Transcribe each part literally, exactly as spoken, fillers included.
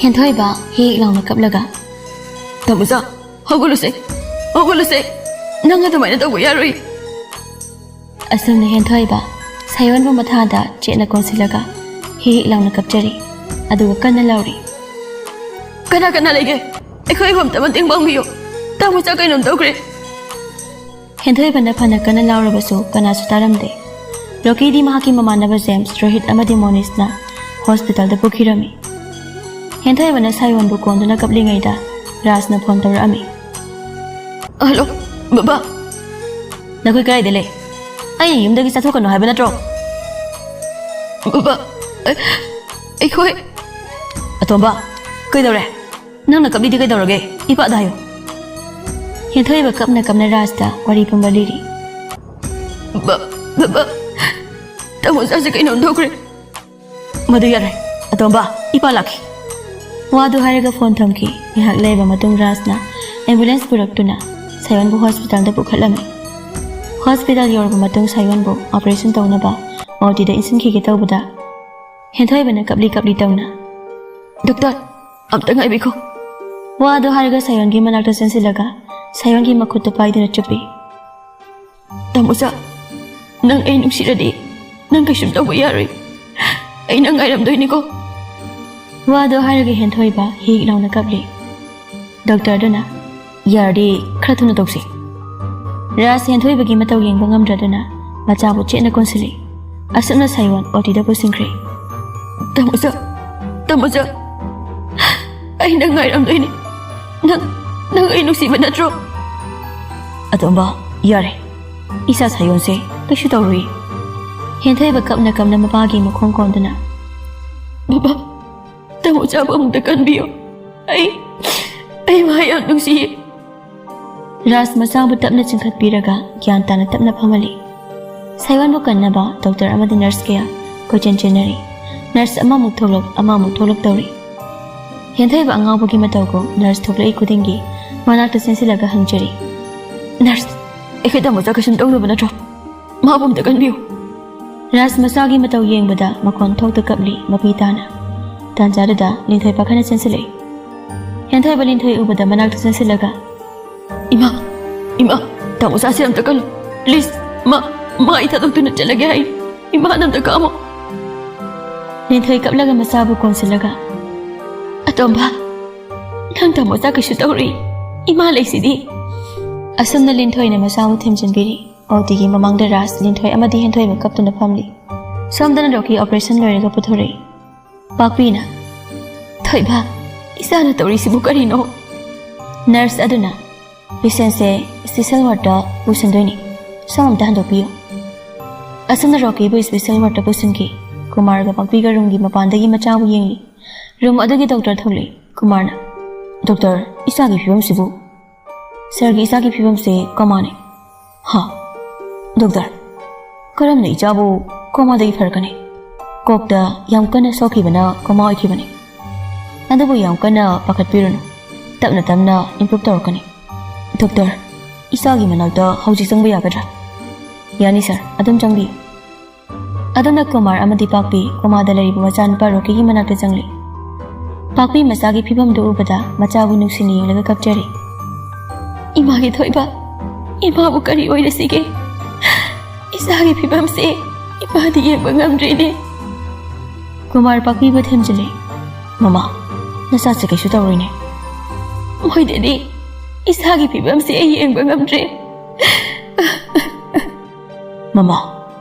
ꯍꯦꯟꯊꯣꯏꯕ ꯍꯤꯛ ꯂꯥꯎꯅ ꯀꯞꯂꯒ, "ꯇꯥꯃꯣꯆꯥ, ꯍꯧꯒꯠꯂꯨꯁꯦ, ꯍꯧꯒꯠꯂꯨꯁꯦ, ꯅꯪ ꯑꯗꯨꯃꯥꯏꯅ ꯇꯧꯕ ꯌꯥꯔꯣꯏ꯫" ꯑꯁꯨꯝꯅ ꯍꯦꯟꯊꯣꯏꯕ ꯁꯥꯌꯣꯟꯕꯨ ꯃꯊꯥꯗ ꯆꯦꯠꯅ ꯀꯣꯟꯁꯤꯜꯂꯒ ꯍꯤꯛ ꯂꯥꯎꯅ ꯀꯞꯆꯔꯤ꯫ ꯑꯗꯨꯒ ꯀꯟꯅ ꯂꯥꯎꯔꯤ, "ꯀꯅꯥ ꯀꯅꯥ ꯂꯩꯒꯦ? ꯑꯩꯈꯣꯏꯕꯨ ꯑꯝꯇ ꯃꯇꯦꯡ ꯄꯥꯡꯕꯤꯌꯨ꯫ ꯇꯥꯃꯣꯆꯥ ꯀꯩꯅꯣꯝ ꯇꯧꯈ꯭ꯔꯦ꯫" ꯍꯦꯟꯊꯣꯏꯕꯅ ꯐꯅ ꯀꯟꯅ ꯂꯥꯎꯔꯕꯁꯨ ꯀꯅꯥꯁꯨ ꯇꯥꯔꯝꯗꯦ꯫ ꯔꯣꯀꯤꯗꯤ ꯃꯍꯥꯛꯀꯤ ꯃꯃꯥꯟꯅꯕ ꯖꯦꯝꯁ, ꯔꯣꯍꯤꯠ ꯑꯃꯗꯤ ꯃꯣꯅꯤꯁꯅ ꯍꯣꯁꯄꯤꯇꯥꯜꯗ ꯄꯨꯈꯤꯔꯝꯃꯤ꯫ ꯍꯦꯟꯊꯣꯏꯕꯅ ꯁꯥꯌꯣꯟꯕꯨ ꯀꯣꯟꯗꯨꯅ ꯀꯞꯂꯤꯉꯩꯗ ꯔꯥꯖꯅ ꯐꯣꯟ ꯇꯧꯔꯛꯑꯝꯃꯤ꯫ "ꯍꯜꯂꯣ, ꯕꯕꯥ꯫" "ꯅꯈꯣꯏ ꯀꯗꯥꯏꯗ ꯂꯩ? ꯑꯩ ꯌꯨꯝꯗꯒꯤ ꯆꯠꯊꯣꯛꯀꯅꯨ ꯍꯥꯏꯕ ꯅꯠꯇ꯭ꯔꯣ?" "ꯕꯕꯥ, ꯑꯩ-, ꯑꯩꯈꯣꯏ..." "ꯑꯇꯣꯝꯕ, ꯀꯩꯗꯧꯔꯦ? ꯅꯪꯅ ꯀꯞꯂꯤꯗꯤ ꯀꯩꯗꯧꯔꯒꯦ? ꯏꯄꯥꯗ ꯍꯥꯏꯌꯨ꯫" ꯍꯦꯟꯊꯣꯏꯕ ꯀꯞꯅ ꯀꯞꯅ ꯔꯥꯖꯇ ꯋꯥꯔꯤ ꯄꯨꯝꯕ ꯂꯤꯔꯤ꯫ "ꯕ-, ꯕꯕꯥ, ꯇꯥꯃꯣꯆꯥꯁꯦ ꯀꯩꯅꯣꯝ ꯇꯧꯈ꯭ꯔꯦ꯫" "ꯃꯗꯨ ꯌꯥꯔꯣꯏ꯫ ꯑꯇꯣꯝꯕ, ꯏꯄꯥ ꯂꯥꯛꯈꯤ꯫" ꯋꯥꯗꯨ ꯍꯥꯏꯔꯒ ꯐꯣꯟ ꯊꯝꯈꯤ꯫ ꯉꯥꯏꯍꯥꯛ ꯂꯩꯔꯕ ꯃꯇꯨꯡ ꯔꯥꯖꯅ ꯑꯦꯝꯕꯨꯂꯦꯟꯁ ꯄꯨꯔꯛꯇꯨꯅ ꯁꯥꯌꯣꯟꯕꯨ ꯍꯣꯁꯄꯤꯇꯥꯜꯗ ꯄꯨꯈꯠꯂꯝꯃꯤ꯫ ꯍꯣꯁꯄꯤꯇꯥꯜ ꯌꯧꯔꯕ ꯃꯇꯨꯡ ꯁꯥꯌꯣꯟꯕꯨ ꯑꯣꯄꯔꯦꯁꯟ ꯇꯧꯅꯕ ꯑꯣ ꯇꯤꯗ ꯏꯟꯁꯤꯟꯈꯤꯒꯦ ꯇꯧꯕꯗ ꯍꯦꯟꯊꯣꯏꯕꯅ ꯀꯞꯂꯤ ꯀꯞꯂꯤ ꯇꯧꯅ, "ꯗꯣꯛꯇꯔ, ꯑꯝꯇ ꯉꯥꯏꯕꯤꯈꯣ꯫" ꯋꯥꯗꯨ ꯍꯥꯏꯔꯒ ꯁꯥꯌꯣꯟꯒꯤ ꯃꯅꯥꯛꯇ ꯆꯦꯟꯁꯤꯜꯂꯒ ꯁꯥꯌꯣꯟꯒꯤ ꯃꯈꯨꯠꯇꯨ ꯄꯥꯏꯗꯨꯅ ꯆꯨꯞꯄꯤ꯫ "ꯇꯥꯃꯣꯆꯥ, ꯅꯪ ꯑꯩ ꯅꯨꯡꯁꯤꯔꯗꯤ ꯅꯪ ꯀꯩꯁꯨꯝ ꯇꯧꯕ ꯌꯥꯔꯣꯏ꯫ ꯑꯩ ꯅꯪ ꯉꯥꯏꯔꯝꯗꯣꯏꯅꯤꯀꯣ꯫" ꯋꯥꯗꯣ ꯍꯥꯏꯔꯒ ꯍꯦꯟꯊꯣꯏꯕ ꯍꯤꯛ ꯂꯥꯎꯅ ꯀꯞꯂꯤ꯫ ꯗꯣꯛꯇꯔꯗꯨꯅ, "ꯌꯥꯔꯗꯤ ꯈꯔ ꯊꯨꯅ ꯇꯧꯁꯤ꯫" ꯔꯥꯖ ꯍꯦꯟꯊꯣꯏꯕꯒꯤ ꯃꯇꯧ ꯌꯦꯡꯕ ꯉꯝꯗ꯭ꯔꯗꯨꯅ ꯃꯆꯥꯕꯨ ꯆꯦꯠꯅ ꯀꯣꯟꯁꯤꯜꯂꯤ꯫ ꯑꯁꯨꯝꯅ ꯁꯥꯌꯣꯟ ꯑꯣ ꯇꯤꯗ ꯄꯨꯁꯤꯟꯈ꯭ꯔꯦ꯫ "ꯇꯥꯃꯣꯆꯥ, ꯇꯥꯃꯣꯆꯥ, ꯑꯩ ꯅꯪ ꯉꯥꯏꯔꯝꯗꯣꯏꯅꯤ꯫ ꯅꯪ, ꯅꯪ ꯑꯩ ꯅꯨꯡꯁꯤꯕ ꯅꯠꯇ꯭ꯔꯣ?" "ꯑꯇꯣꯝꯕ, ꯌꯥꯔꯦ꯫ ꯏꯆꯥ ꯁꯥꯌꯣꯟꯁꯦ ꯀꯩꯁꯨ ꯇꯧꯔꯨꯏ꯫" ꯍꯦꯟꯊꯣꯏꯕ ꯀꯞꯅ ꯀꯞꯅ ꯃꯄꯥꯒꯤ ꯃꯈꯣꯡ ꯀꯣꯟꯗꯨꯅ, "ꯕꯕꯥ, ꯇꯥꯃꯣꯆꯥꯕꯨ ꯑꯃꯨꯛꯇ ꯀꯟꯕꯤꯌꯨ꯫ ꯑꯩ, ꯑꯩ ꯃꯥ ꯌꯥꯝ ꯅꯨꯡꯁꯤꯌꯦ꯫" ꯔꯥꯖ ꯃꯆꯥꯕꯨ ꯇꯞꯅ ꯆꯤꯡꯈꯠꯄꯤꯔꯒ ꯒ꯭ꯌꯥꯟ ꯇꯥꯅ ꯇꯞꯅ ꯐꯝꯍꯜꯂꯤ꯫ ꯁꯥꯌꯣꯟꯕꯨ ꯀꯟꯅꯕ ꯗꯣꯛꯇꯔ ꯑꯃꯗꯤ ꯅꯔꯁ ꯀꯌꯥ ꯀꯣꯏꯆꯦꯟ ꯆꯦꯟꯅꯔꯤ꯫ ꯅꯔꯁ ꯑꯃꯃꯨꯛ ꯊꯣꯛꯂꯛ, ꯑꯃꯃꯨꯛ ꯊꯣꯛꯂꯛ ꯇꯧꯔꯤ꯫ ꯍꯦꯟꯊꯣꯏꯕ ꯑꯉꯥꯎꯕꯒꯤ ꯃꯇꯧꯒꯨꯝ ꯅꯔꯁ ꯊꯣꯛꯂꯛꯏ ꯈꯨꯗꯤꯡꯒꯤ ꯃꯅꯥꯛꯇ ꯆꯦꯟꯁꯤꯜꯂꯒ ꯍꯪꯖꯔꯤ꯫ "ꯅꯔꯁ, ꯑꯩꯈꯣꯏ ꯇꯥꯃꯣꯆꯥ ꯀꯩꯁꯨꯝ ꯇꯧꯗꯕ ꯅꯠꯇ꯭ꯔꯣ? ꯃꯥꯕꯨ ꯑꯝꯇ ꯀꯟꯕꯤꯌꯨ꯫" ꯔꯥꯖ ꯃꯆꯥꯒꯤ ꯃꯇꯧ ꯌꯦꯡꯕꯗ ꯃꯈꯣꯟ ꯊꯣꯛꯇ ꯀꯞꯂꯤ ꯃꯄꯤ ꯇꯥꯅ꯫ ꯇꯥꯟꯖꯥꯗꯨꯗ ꯂꯤꯟꯊꯣꯏ ꯄꯥꯈꯠꯅ ꯆꯦꯟꯁꯤꯜꯂꯛꯏ꯫ ꯍꯦꯟꯊꯣꯏꯕ ꯂꯤꯟꯊꯣꯏ ꯎꯕꯗ ꯃꯅꯥꯛꯇ ꯆꯦꯟꯁꯤꯜꯂꯒ, "ꯏꯃꯥ, ꯏꯃꯥ, ꯇꯥꯃꯣ ꯆꯥꯁꯦ ꯑꯝꯇ ꯀꯜꯂꯨ, please, ꯃꯥ, ꯃꯥ ꯑꯩ ꯊꯥꯗꯣꯛꯇꯨꯅ ꯆꯠꯂꯒꯦ ꯍꯥꯏ, ꯏꯃꯥꯅ ꯑꯝꯇ ꯀꯥꯝꯃꯣ꯫" ꯂꯤꯟꯊꯣꯏ ꯀꯞꯂꯒ ꯃꯆꯥꯕꯨ ꯀꯣꯟꯁꯤꯜꯂꯒ, "ꯑꯇꯣꯝꯕ, ꯅꯪ ꯇꯥꯃꯣ ꯆꯥ ꯀꯩꯁꯨ ꯇꯧꯔꯤ, ꯏꯃꯥ ꯂꯩꯁꯤꯗꯤ꯫" ꯑꯁꯨꯝꯅ ꯂꯤꯟꯊꯣꯏꯅ ꯃꯆꯥꯕꯨ ꯊꯦꯝꯖꯤꯟꯕꯤꯔꯤ꯫ ꯑꯣ ꯇꯤꯒꯤ ꯃꯃꯥꯡꯗ ꯔꯥꯖ, ꯂꯤꯟꯊꯣꯏ ꯑꯃꯗꯤ ꯍꯦꯟꯊꯣꯏꯕ ꯀꯞꯇꯨꯅ ꯐꯝꯂꯤ꯫ ꯁꯣꯝꯗꯅ ꯔꯣꯀꯤ operation ꯂꯣꯏꯔꯒ ꯄꯨꯊꯣꯔꯛꯏ꯫ ꯄꯥꯛꯄꯤꯅ, "ꯊꯣꯏꯕ, ꯏꯆꯥꯅ ꯇꯧꯔꯤꯁꯤꯕꯨ ꯀꯔꯤꯅꯣ?" Nurse ꯑꯗꯨꯅ, "Patientꯁꯦ special wardꯇ ꯄꯨꯁꯤꯟꯗꯣꯏꯅꯤ, ꯁꯣꯝ ꯑꯝꯇ ꯍꯟꯗꯣꯛꯄꯤꯌꯨ꯫" ꯑꯁꯨꯝꯅ ꯔꯣꯀꯤꯕꯨ special wardꯇ ꯄꯨꯁꯤꯟꯈꯤ꯫ ꯀꯨꯃꯥꯔꯒ ꯄꯥꯛꯄꯤꯒ roomꯒꯤ ꯃꯄꯥꯟꯗꯒꯤ ꯃꯆꯥꯕꯨ ꯌꯦꯡꯂꯤ꯫ Room ꯑꯗꯨꯒꯤ doctor ꯊꯣꯛꯂꯛꯏ꯫ ꯀꯨꯃꯥꯔꯅ, "Doctor, ꯏꯆꯥꯒꯤ ꯐꯤꯕꯝꯁꯤꯕꯨ?" "Sirꯒꯤ ꯏꯆꯥꯒꯤ ꯐꯤꯕꯝꯁꯦ comaꯅꯤ꯫" "ꯍꯥ? Doctor, ꯀꯔꯝꯅ ꯏꯆꯥꯕꯨ comaꯗꯒꯤ ꯐꯔꯛꯀꯅꯤ? ꯀꯣꯛꯇ ꯌꯥꯝ ꯀꯟꯅ ꯁꯣꯛꯈꯤꯕꯅ coma ꯑꯣꯏꯈꯤꯕꯅꯤ꯫ ꯑꯗꯨꯕꯨ ꯌꯥꯝ ꯀꯟꯅ ꯄꯥꯈꯠꯄꯤꯔꯨꯅꯨ, ꯇꯞꯅ ꯇꯞꯅ improve ꯇꯧꯔꯛꯀꯅꯤ꯫ Doctor, ꯏꯆꯥꯒꯤ ꯃꯅꯥꯛꯇ ꯍꯧꯖꯤꯛ ꯆꯪꯕ ꯌꯥꯒꯗ꯭ꯔꯥ?" "ꯌꯥꯅꯤ sir, ꯑꯗꯨꯝ ꯆꯪꯕꯤꯌꯨ꯫" ꯑꯗꯨꯅ ꯀꯨꯃꯥꯔ ꯑꯃꯗꯤ ꯄꯥꯛꯄꯤ ꯀꯣꯃꯥꯗ ꯂꯩꯔꯤꯕ ꯃꯆꯥꯅꯨꯄꯥ ꯔꯣꯀꯤꯒꯤ ꯃꯅꯥꯛꯇ ꯆꯪꯂꯤ꯫ ꯄꯥꯛꯄꯤ ꯃꯆꯥꯒꯤ ꯐꯤꯕꯝꯗꯨ ꯎꯕꯗ ꯃꯆꯥꯕꯨ ꯅꯨꯡꯁꯤꯅ ꯌꯦꯡꯂꯒ ꯀꯞꯆꯔꯤ꯫ "ꯏꯃꯥꯒꯤ ꯊꯣꯏꯕ, ꯏꯃꯥꯕꯨ ꯀꯔꯤ ꯑꯣꯏꯔꯁꯤꯒꯦ? ꯏꯆꯥꯒꯤ ꯐꯤꯕꯝꯁꯦ ꯏꯃꯥꯗꯤ ꯌꯦꯡꯕ ꯉꯝꯗ꯭ꯔꯦꯅꯦ꯫" ꯀꯨꯃꯥꯔ ꯄꯥꯛꯄꯤꯕꯨ ꯊꯦꯝꯖꯤꯜꯂꯤ꯫ "ꯃꯃꯥ, ꯅꯆꯥꯁꯦ ꯀꯩꯁꯨ ꯇꯧꯔꯣꯏꯅꯦ꯫" "ꯃꯣꯏꯗꯗꯤ ꯏꯆꯥꯒꯤ ꯐꯤꯕꯝꯁꯦ ꯑꯩ ꯌꯦꯡꯕ ꯉꯝꯗ꯭ꯔꯦ꯫" "ꯃꯃꯥ,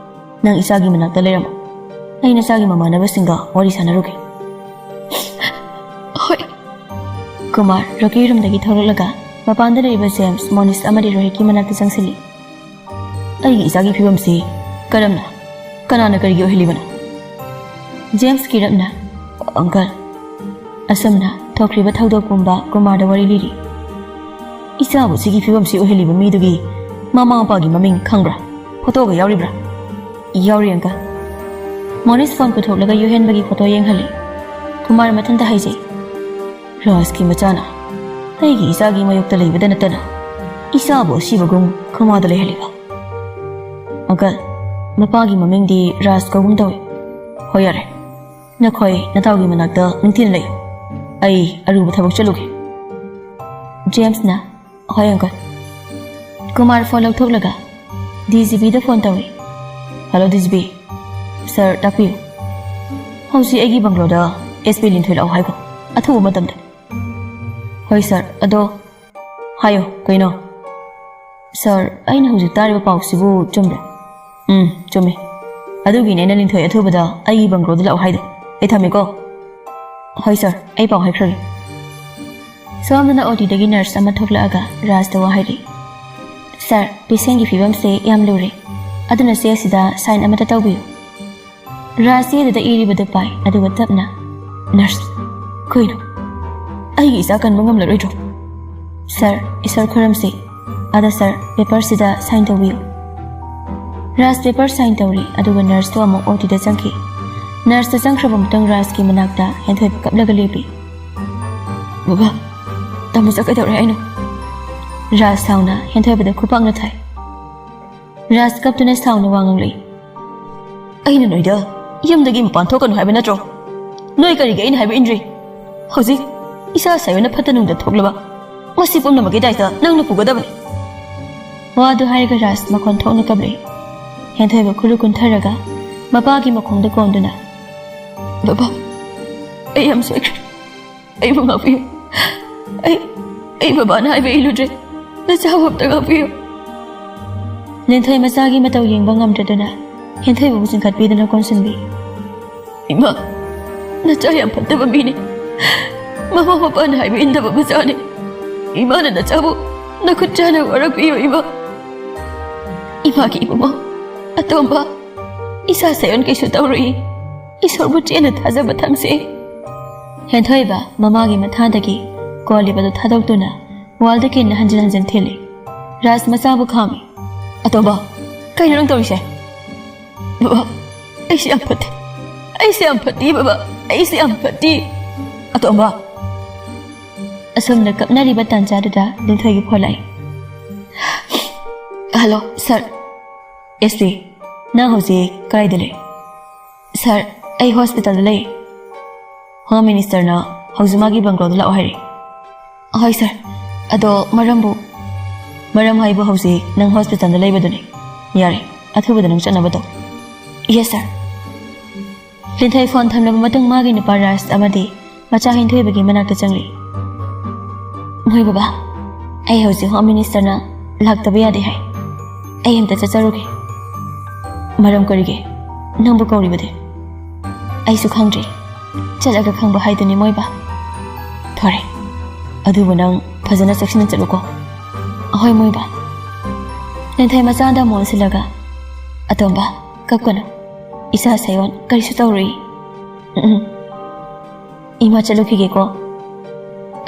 ꯅꯪ ꯏꯆꯥꯒꯤ ꯃꯅꯥꯛꯇ ꯂꯩꯔꯝꯃꯣ꯫ ꯑꯩ ꯅꯆꯥꯒꯤ ꯃꯃꯥꯟꯅꯕꯁꯤꯡꯒ ꯋꯥꯔꯤ ꯁꯥꯟꯅꯔꯨꯒꯦ꯫" "ꯍꯣꯏ꯫" ꯀꯨꯃꯥꯔ ꯔꯣꯀꯤ roomꯗꯒꯤ ꯊꯣꯛꯂꯛꯂꯒ ꯃꯄꯥꯟꯗ ꯂꯩꯔꯤꯕ ꯖꯦꯝꯁ, ꯃꯣꯅꯤꯁ ꯑꯃꯗꯤ ꯔꯣꯍꯤꯠꯀꯤ ꯃꯅꯥꯛꯇ ꯆꯪꯁꯤꯜꯂꯤ꯫ "ꯑꯩꯒꯤ ꯏꯆꯥꯒꯤ ꯐꯤꯕꯝꯁꯤ ꯀꯔꯝꯅ, ꯀꯅꯥꯅ ꯀꯔꯤꯒꯤ ꯑꯣꯏꯍꯜꯂꯤꯕꯅꯣ?" James ꯀꯤꯔꯞꯅ, "Uncle꯫" ꯑꯁꯨꯝꯅ ꯊꯣꯛꯈ꯭ꯔꯤꯕ ꯊꯧꯗꯣꯛ ꯄꯨꯝꯕ ꯀꯨꯃꯥꯔꯗ ꯋꯥꯔꯤ ꯂꯤꯔꯤ꯫ "ꯏꯆꯥꯕꯨ ꯁꯤꯒꯤ ꯐꯤꯕꯝꯁꯤ ꯑꯣꯏꯍꯜꯂꯤꯕ ꯃꯤꯗꯨꯒꯤ ꯃꯃꯥ ꯃꯄꯥꯒꯤ ꯃꯃꯤꯡ ꯈꯪꯕ꯭ꯔꯥ? ꯐꯣꯇꯣꯒ ꯌꯥꯎꯔꯤꯕ꯭ꯔꯥ?" "ꯌꯥꯎꯔꯤ uncle꯫" ꯃꯣꯅꯤꯁ phone ꯄꯨꯊꯣꯛꯂꯒ ꯌꯨꯍꯦꯟꯕꯒꯤ ꯐꯣꯇꯣ ꯌꯦꯡꯍꯜꯂꯤ꯫ ꯀꯨꯃꯥꯔ ꯃꯊꯟꯇ ꯍꯥꯏꯖꯩ, "ꯔꯥꯖꯀꯤ ꯃꯆꯥꯅ ꯑꯩꯒꯤ ꯏꯆꯥꯒꯤ ꯃꯥꯌꯣꯛꯇ ꯂꯩꯕꯗ ꯅꯠꯇꯅ ꯏꯆꯥꯕꯨ ꯑꯁꯤꯕꯒꯨꯝ ꯀꯣꯃꯥꯗ ꯂꯩꯍꯜꯂꯤꯕ꯫" "Uncle, ꯃꯄꯥꯒꯤ ꯃꯃꯤꯡꯗꯤ ꯔꯥꯖ ꯀꯧꯒꯨꯝ ꯇꯧꯏ꯫" "ꯍꯣꯏ, ꯌꯥꯔꯦ꯫ ꯅꯈꯣꯏ ꯅꯇꯥꯎꯒꯤ ꯃꯅꯥꯛꯇ ꯅꯤꯡꯊꯤꯅ ꯂꯩ꯫ ꯑꯩ ꯑꯔꯨꯕ ꯊꯕꯛ ꯆꯠꯂꯨꯒꯦ꯫ ꯖꯦꯝꯁꯅ, "ꯍꯣꯏ, ꯑꯪꯀꯜ꯫" ꯀꯨꯃꯥꯔ ꯐꯣꯟ ꯂꯧꯊꯣꯛꯂꯒ ꯗꯤ ꯖꯤ ꯄꯤꯗ ꯐꯣꯟ ꯇꯧꯏ꯫ "Hello, D G P. ꯁꯥꯔ, ꯇꯥꯛꯄꯤꯌꯨ꯫ ꯍꯧꯖꯤꯛ ꯑꯩꯒꯤ ꯕꯪꯒ꯭ꯂꯣꯗ ꯑꯦꯁ ꯄꯤ ꯂꯤꯟꯊꯣꯏ ꯂꯥꯛꯑꯣ ꯍꯥꯏꯈꯣ, ꯑꯊꯨꯕ ꯃꯇꯝꯗ꯫" "ꯍꯣꯏ, ꯁꯥꯔ꯫ ꯑꯗꯣ ꯍꯥꯏꯌꯣ, ꯀꯩꯅꯣ?" "ꯁꯥꯔ, ꯑꯩꯅ ꯍꯧꯖꯤꯛ ꯇꯥꯔꯤꯕ ꯄꯥꯎꯁꯤꯕꯨ ꯆꯨꯝꯕ꯭ꯔꯥ?" "ꯎꯝ, ꯆꯨꯝꯃꯤ꯫ ꯑꯗꯨꯒꯤꯅꯦ ꯑꯩꯅ ꯂꯤꯟꯊꯣꯏ ꯑꯊꯨꯕꯗ ꯑꯩꯒꯤ ꯕꯪꯒ꯭ꯂꯣꯗ ꯂꯥꯛꯑꯣ ꯍꯥꯏꯗꯣ꯫ ꯑꯩ ꯊꯝꯃꯦꯀꯣ꯫" "ꯍꯣꯏ, ꯁꯥꯔ, ꯑꯩ ꯄꯥꯎ ꯍꯥꯏꯈ꯭ꯔꯒꯦ꯫" ꯁꯣꯝꯗꯅ ꯑꯣ ꯇꯤꯗꯒꯤ ꯅꯔꯁ ꯑꯃ ꯊꯣꯛꯂꯛꯑꯒ ꯔꯥꯖꯇ ꯋꯥ ꯍꯥꯏꯔꯤ꯫ "ꯁꯥꯔ, ꯄꯦꯁꯦꯟꯒꯤ ꯐꯤꯕꯝꯁꯦ ꯌꯥꯝ ꯂꯨꯔꯦ, ꯑꯗꯨꯅ ꯆꯦ ꯑꯁꯤꯗ ꯁꯥꯏꯟ ꯑꯃꯠꯇ ꯇꯧꯕꯤꯌꯨ꯫" ꯔꯥꯖ ꯆꯦꯗꯨꯗ ꯏꯔꯤꯕꯗꯨ ꯄꯥꯏ, ꯑꯗꯨꯒ ꯇꯞꯅ, "ꯅꯔꯁ, ꯀꯩꯅꯣ? ꯑꯩꯒꯤ ꯏꯆꯥ ꯀꯟꯕ ꯉꯝꯂꯔꯣꯏꯗ꯭ꯔꯣ?" "ꯁꯥꯔ, ꯏꯁꯣꯔ ꯈꯨꯔꯨꯝꯁꯤ꯫ ꯑꯗ ꯁꯥꯔ, ꯄꯦꯄꯔꯁꯤꯗ ꯁꯥꯏꯟ ꯇꯧꯕꯤꯌꯨ꯫" ꯔꯥꯖ ꯄꯦꯄꯔ ꯁꯥꯏꯟ ꯇꯧꯔꯤ, ꯑꯗꯨꯒ ꯅꯔꯁꯇꯨ ꯑꯃꯨꯛ ꯑꯣ ꯇꯤꯗ ꯆꯪꯈꯤ꯫ ꯅꯔꯁꯇ ꯆꯪꯈ꯭ꯔꯕ ꯃꯇꯨꯡ ꯔꯥꯖꯀꯤ ꯃꯅꯥꯛꯇ ꯍꯦꯟꯊꯣꯏꯕ ꯀꯞꯂꯒ ꯂꯦꯞꯄꯤ꯫ "ꯕꯕꯥ, ꯇꯥꯃꯣꯆꯥ ꯀꯩꯗꯧꯔꯦ ꯍꯥꯏꯅꯣ?" ꯔꯥꯖ ꯁꯥꯎꯅ ꯍꯦꯟꯊꯣꯏꯕꯗ ꯈꯨꯄꯥꯛꯅ ꯊꯥꯏ꯫ ꯔꯥꯖ ꯀꯞꯇꯨꯅ ꯁꯥꯎꯅ ꯋꯥ ꯉꯥꯡꯂꯛꯏ꯫ "ꯑꯩꯅ ꯅꯣꯏꯗ ꯌꯨꯝꯗꯒꯤ ꯃꯄꯥꯟ ꯊꯣꯛꯀꯅꯨ ꯍꯥꯏꯕ ꯅꯠꯇ꯭ꯔꯣ? ꯅꯣꯏ ꯀꯔꯤꯒꯤ ꯑꯩꯅ ꯍꯥꯏꯕ ꯏꯟꯗ꯭ꯔꯤ? ꯍꯧꯖꯤꯛ ꯏꯆꯥ ꯁꯥꯏꯌꯣꯅ ꯐꯠꯇ ꯅꯨꯡꯗ ꯊꯣꯛꯂꯕ ꯃꯁꯤ ꯄꯨꯝꯅꯃꯛꯀꯤ ꯗꯥꯏꯇ ꯅꯪꯅ ꯄꯨꯒꯗꯕꯅꯤ꯫" ꯋꯥꯗꯨ ꯍꯥꯏꯔꯒ ꯔꯥꯖ ꯃꯈꯣꯟ ꯊꯣꯛꯅ ꯀꯞꯂꯛꯏ꯫ ꯍꯦꯟꯊꯣꯏꯕ ꯈꯨꯔꯨ ꯀꯨꯟꯊꯔꯒ ꯃꯄꯥꯒꯤ ꯃꯈꯣꯡꯗ ꯀꯣꯟꯗꯨꯅ, "ꯕꯕꯥ, ꯑꯩ ꯌꯥꯝ ꯁꯣꯏꯈ꯭ꯔꯦ꯫ ꯑꯩꯕꯨ ꯉꯥꯛꯄꯤꯌꯨ꯫ ꯑꯩ, ꯑꯩ ꯕꯕꯥꯅ ꯍꯥꯏꯕ ꯏꯜꯂꯨꯗ꯭ꯔꯦ꯫ ꯅꯆꯥꯕꯨ ꯑꯝꯇ ꯉꯥꯛꯄꯤꯌꯨ꯫" ꯂꯤꯟꯊꯣꯏ ꯃꯆꯥꯒꯤ ꯃꯇꯧ ꯌꯦꯡꯕ ꯉꯝꯗ꯭ꯔꯗꯨꯅ ꯍꯦꯟꯊꯣꯏꯕꯕꯨ ꯆꯤꯡꯈꯠꯄꯤꯗꯨꯅ ꯀꯣꯟꯁꯤꯟꯕꯤ꯫ "ꯏꯃꯥ, ꯅꯆꯥ ꯌꯥꯝ ꯐꯠꯇꯕ ꯃꯤꯅꯤ꯫ ꯃꯃꯥ ꯃꯄꯥꯅ ꯍꯥꯏꯕ ꯏꯟꯗꯕ ꯃꯆꯥꯅꯤ꯫ ꯏꯃꯥꯅ ꯅꯆꯥꯕꯨ ꯅꯈꯨꯠ ꯆꯥꯅ ꯋꯥꯔꯛꯄꯤꯌꯨ, ꯏꯃꯥ꯫" "ꯏꯃꯥꯒꯤ ꯏꯕꯨꯡꯉꯣ, ꯑꯇꯣꯝꯕ, ꯏꯆꯥ ꯁꯥꯏꯌꯣꯟ ꯀꯩꯁꯨ ꯇꯧꯔꯨꯏ꯫ ꯏꯁꯣꯔꯕꯨ ꯆꯦꯠꯅ ꯊꯥꯖꯕ ꯊꯝꯁꯦ꯫" ꯍꯦꯟꯊꯣꯏꯕ ꯃꯃꯥꯒꯤ ꯃꯊꯥꯗꯒꯤ ꯀꯣꯜꯂꯤꯕꯗꯨ ꯊꯥꯗꯣꯛꯇꯨꯅ ꯋꯥꯜꯗ ꯀꯤꯟꯅ ꯍꯟꯖꯤꯟ ꯍꯟꯖꯤꯟ ꯊꯤꯜꯂꯤ꯫ ꯔꯥꯖ ꯃꯆꯥꯕꯨ ꯈꯥꯝꯃꯤ꯫ "ꯑꯇꯣꯝꯕ, ꯀꯩꯅꯣ ꯅꯪ ꯇꯧꯔꯤꯁꯦ?" "ꯕꯕꯥ, ꯑꯩꯁꯦ ꯌꯥꯝ ꯐꯠꯇꯦ꯫ ꯑꯩꯁꯦ ꯌꯥꯝ ꯐꯠꯇꯦ, ꯕꯕꯥ꯫ ꯑꯩꯁꯦ ꯌꯥꯝ ꯐꯠꯇꯦ꯫ ꯑꯇꯣꯝꯕ꯫" ꯑꯁꯨꯝꯅ ꯀꯞꯅꯔꯤꯕ ꯇꯥꯟꯖꯥꯗꯨꯗ ꯂꯤꯟꯊꯣꯏꯒꯤ ꯐꯣꯟ ꯂꯥꯛꯏ꯫ "ꯍꯜꯂꯣ, ꯁꯥꯔ꯫" "ꯑꯦꯁ ꯄꯤ, ꯅꯪ ꯍꯧꯖꯤꯛ ꯀꯗꯥꯏꯗ ꯂꯩ?" ꯁꯥꯔ, ꯑꯩ ꯍꯣꯁꯄꯤꯇꯥꯜꯗ ꯂꯩ꯫ ꯍꯣꯝ ꯃꯤꯅꯤꯁꯇꯔꯅ ꯍꯧꯖꯤꯛ ꯃꯥꯒꯤ ꯕꯪꯒ꯭ꯂꯣꯗ ꯂꯥꯛꯑꯣ ꯍꯥꯏꯔꯛꯏ꯫ ꯍꯣꯏ ꯁꯥꯔ, ꯑꯗꯣ ꯃꯔꯝꯕꯨ? ꯃꯔꯝ ꯍꯥꯏꯕꯨ ꯍꯧꯖꯤꯛ ꯅꯪ ꯍꯣꯁꯄꯤꯇꯥꯜꯗ ꯂꯩꯕꯗꯨꯅꯤ꯫ ꯌꯥꯔꯦ, ꯑꯊꯨꯕꯗ ꯅꯪ ꯆꯠꯅꯕ ꯇꯧ꯫ ꯌꯦꯁ ꯁꯥꯔ꯫ ꯂꯤꯟꯊꯣꯏ ꯐꯣꯟ ꯊꯝꯂꯕ ꯃꯇꯨꯡ ꯃꯥꯒꯤ ꯅꯨꯄꯥ ꯔꯥꯖ ꯑꯃꯗꯤ ꯃꯆꯥ ꯍꯦꯟꯊꯣꯏꯕꯒꯤ ꯃꯅꯥꯛꯇ ꯆꯪꯂꯛꯏ꯫ ꯃꯣꯏ ꯕꯕꯥ, ꯑꯩ ꯍꯧꯖꯤꯛ ꯍꯣꯝ ꯃꯤꯅꯤꯁꯇꯔꯅ ꯂꯥꯛꯇꯕ ꯌꯥꯗꯦ ꯍꯥꯏ꯫ ꯑꯩ ꯑꯝꯇ ꯆꯠꯆꯔꯨꯒꯦ꯫ ꯃꯔꯝ ꯀꯔꯤꯒꯤ? ꯅꯪꯕꯨ ꯀꯧꯔꯤꯕꯗꯤ? ꯑꯩꯁꯨ ꯈꯪꯗ꯭ꯔꯦ꯫ ꯆꯠꯂꯒ ꯈꯪꯕ ꯍꯥꯏꯗꯨꯅꯤ ꯃꯣꯏꯕ꯫ ꯐꯔꯦ, ꯑꯗꯨꯕꯨ ꯅꯪ ꯐꯖꯅ ꯆꯦꯛꯁꯤꯟꯅ ꯆꯠꯂꯨꯀꯣ꯫ ꯑꯍꯣꯏ ꯃꯣꯏꯕ꯫ ꯂꯤꯟꯊꯣꯏ ꯃꯆꯥꯗ ꯑꯃꯨꯛ ꯑꯣꯟꯁꯤꯜꯂꯒ, "ꯑꯇꯣꯝꯕ, ꯀꯞꯀꯅꯨ꯫ ꯏꯆꯥ ꯁꯌꯣꯟ ꯀꯔꯤꯁꯨ ꯇꯧꯔꯨꯏ꯫ ꯎꯝ, ꯎꯝ꯫ ꯏꯃꯥ ꯆꯠꯂꯨꯈꯤꯒꯦꯀꯣ꯫"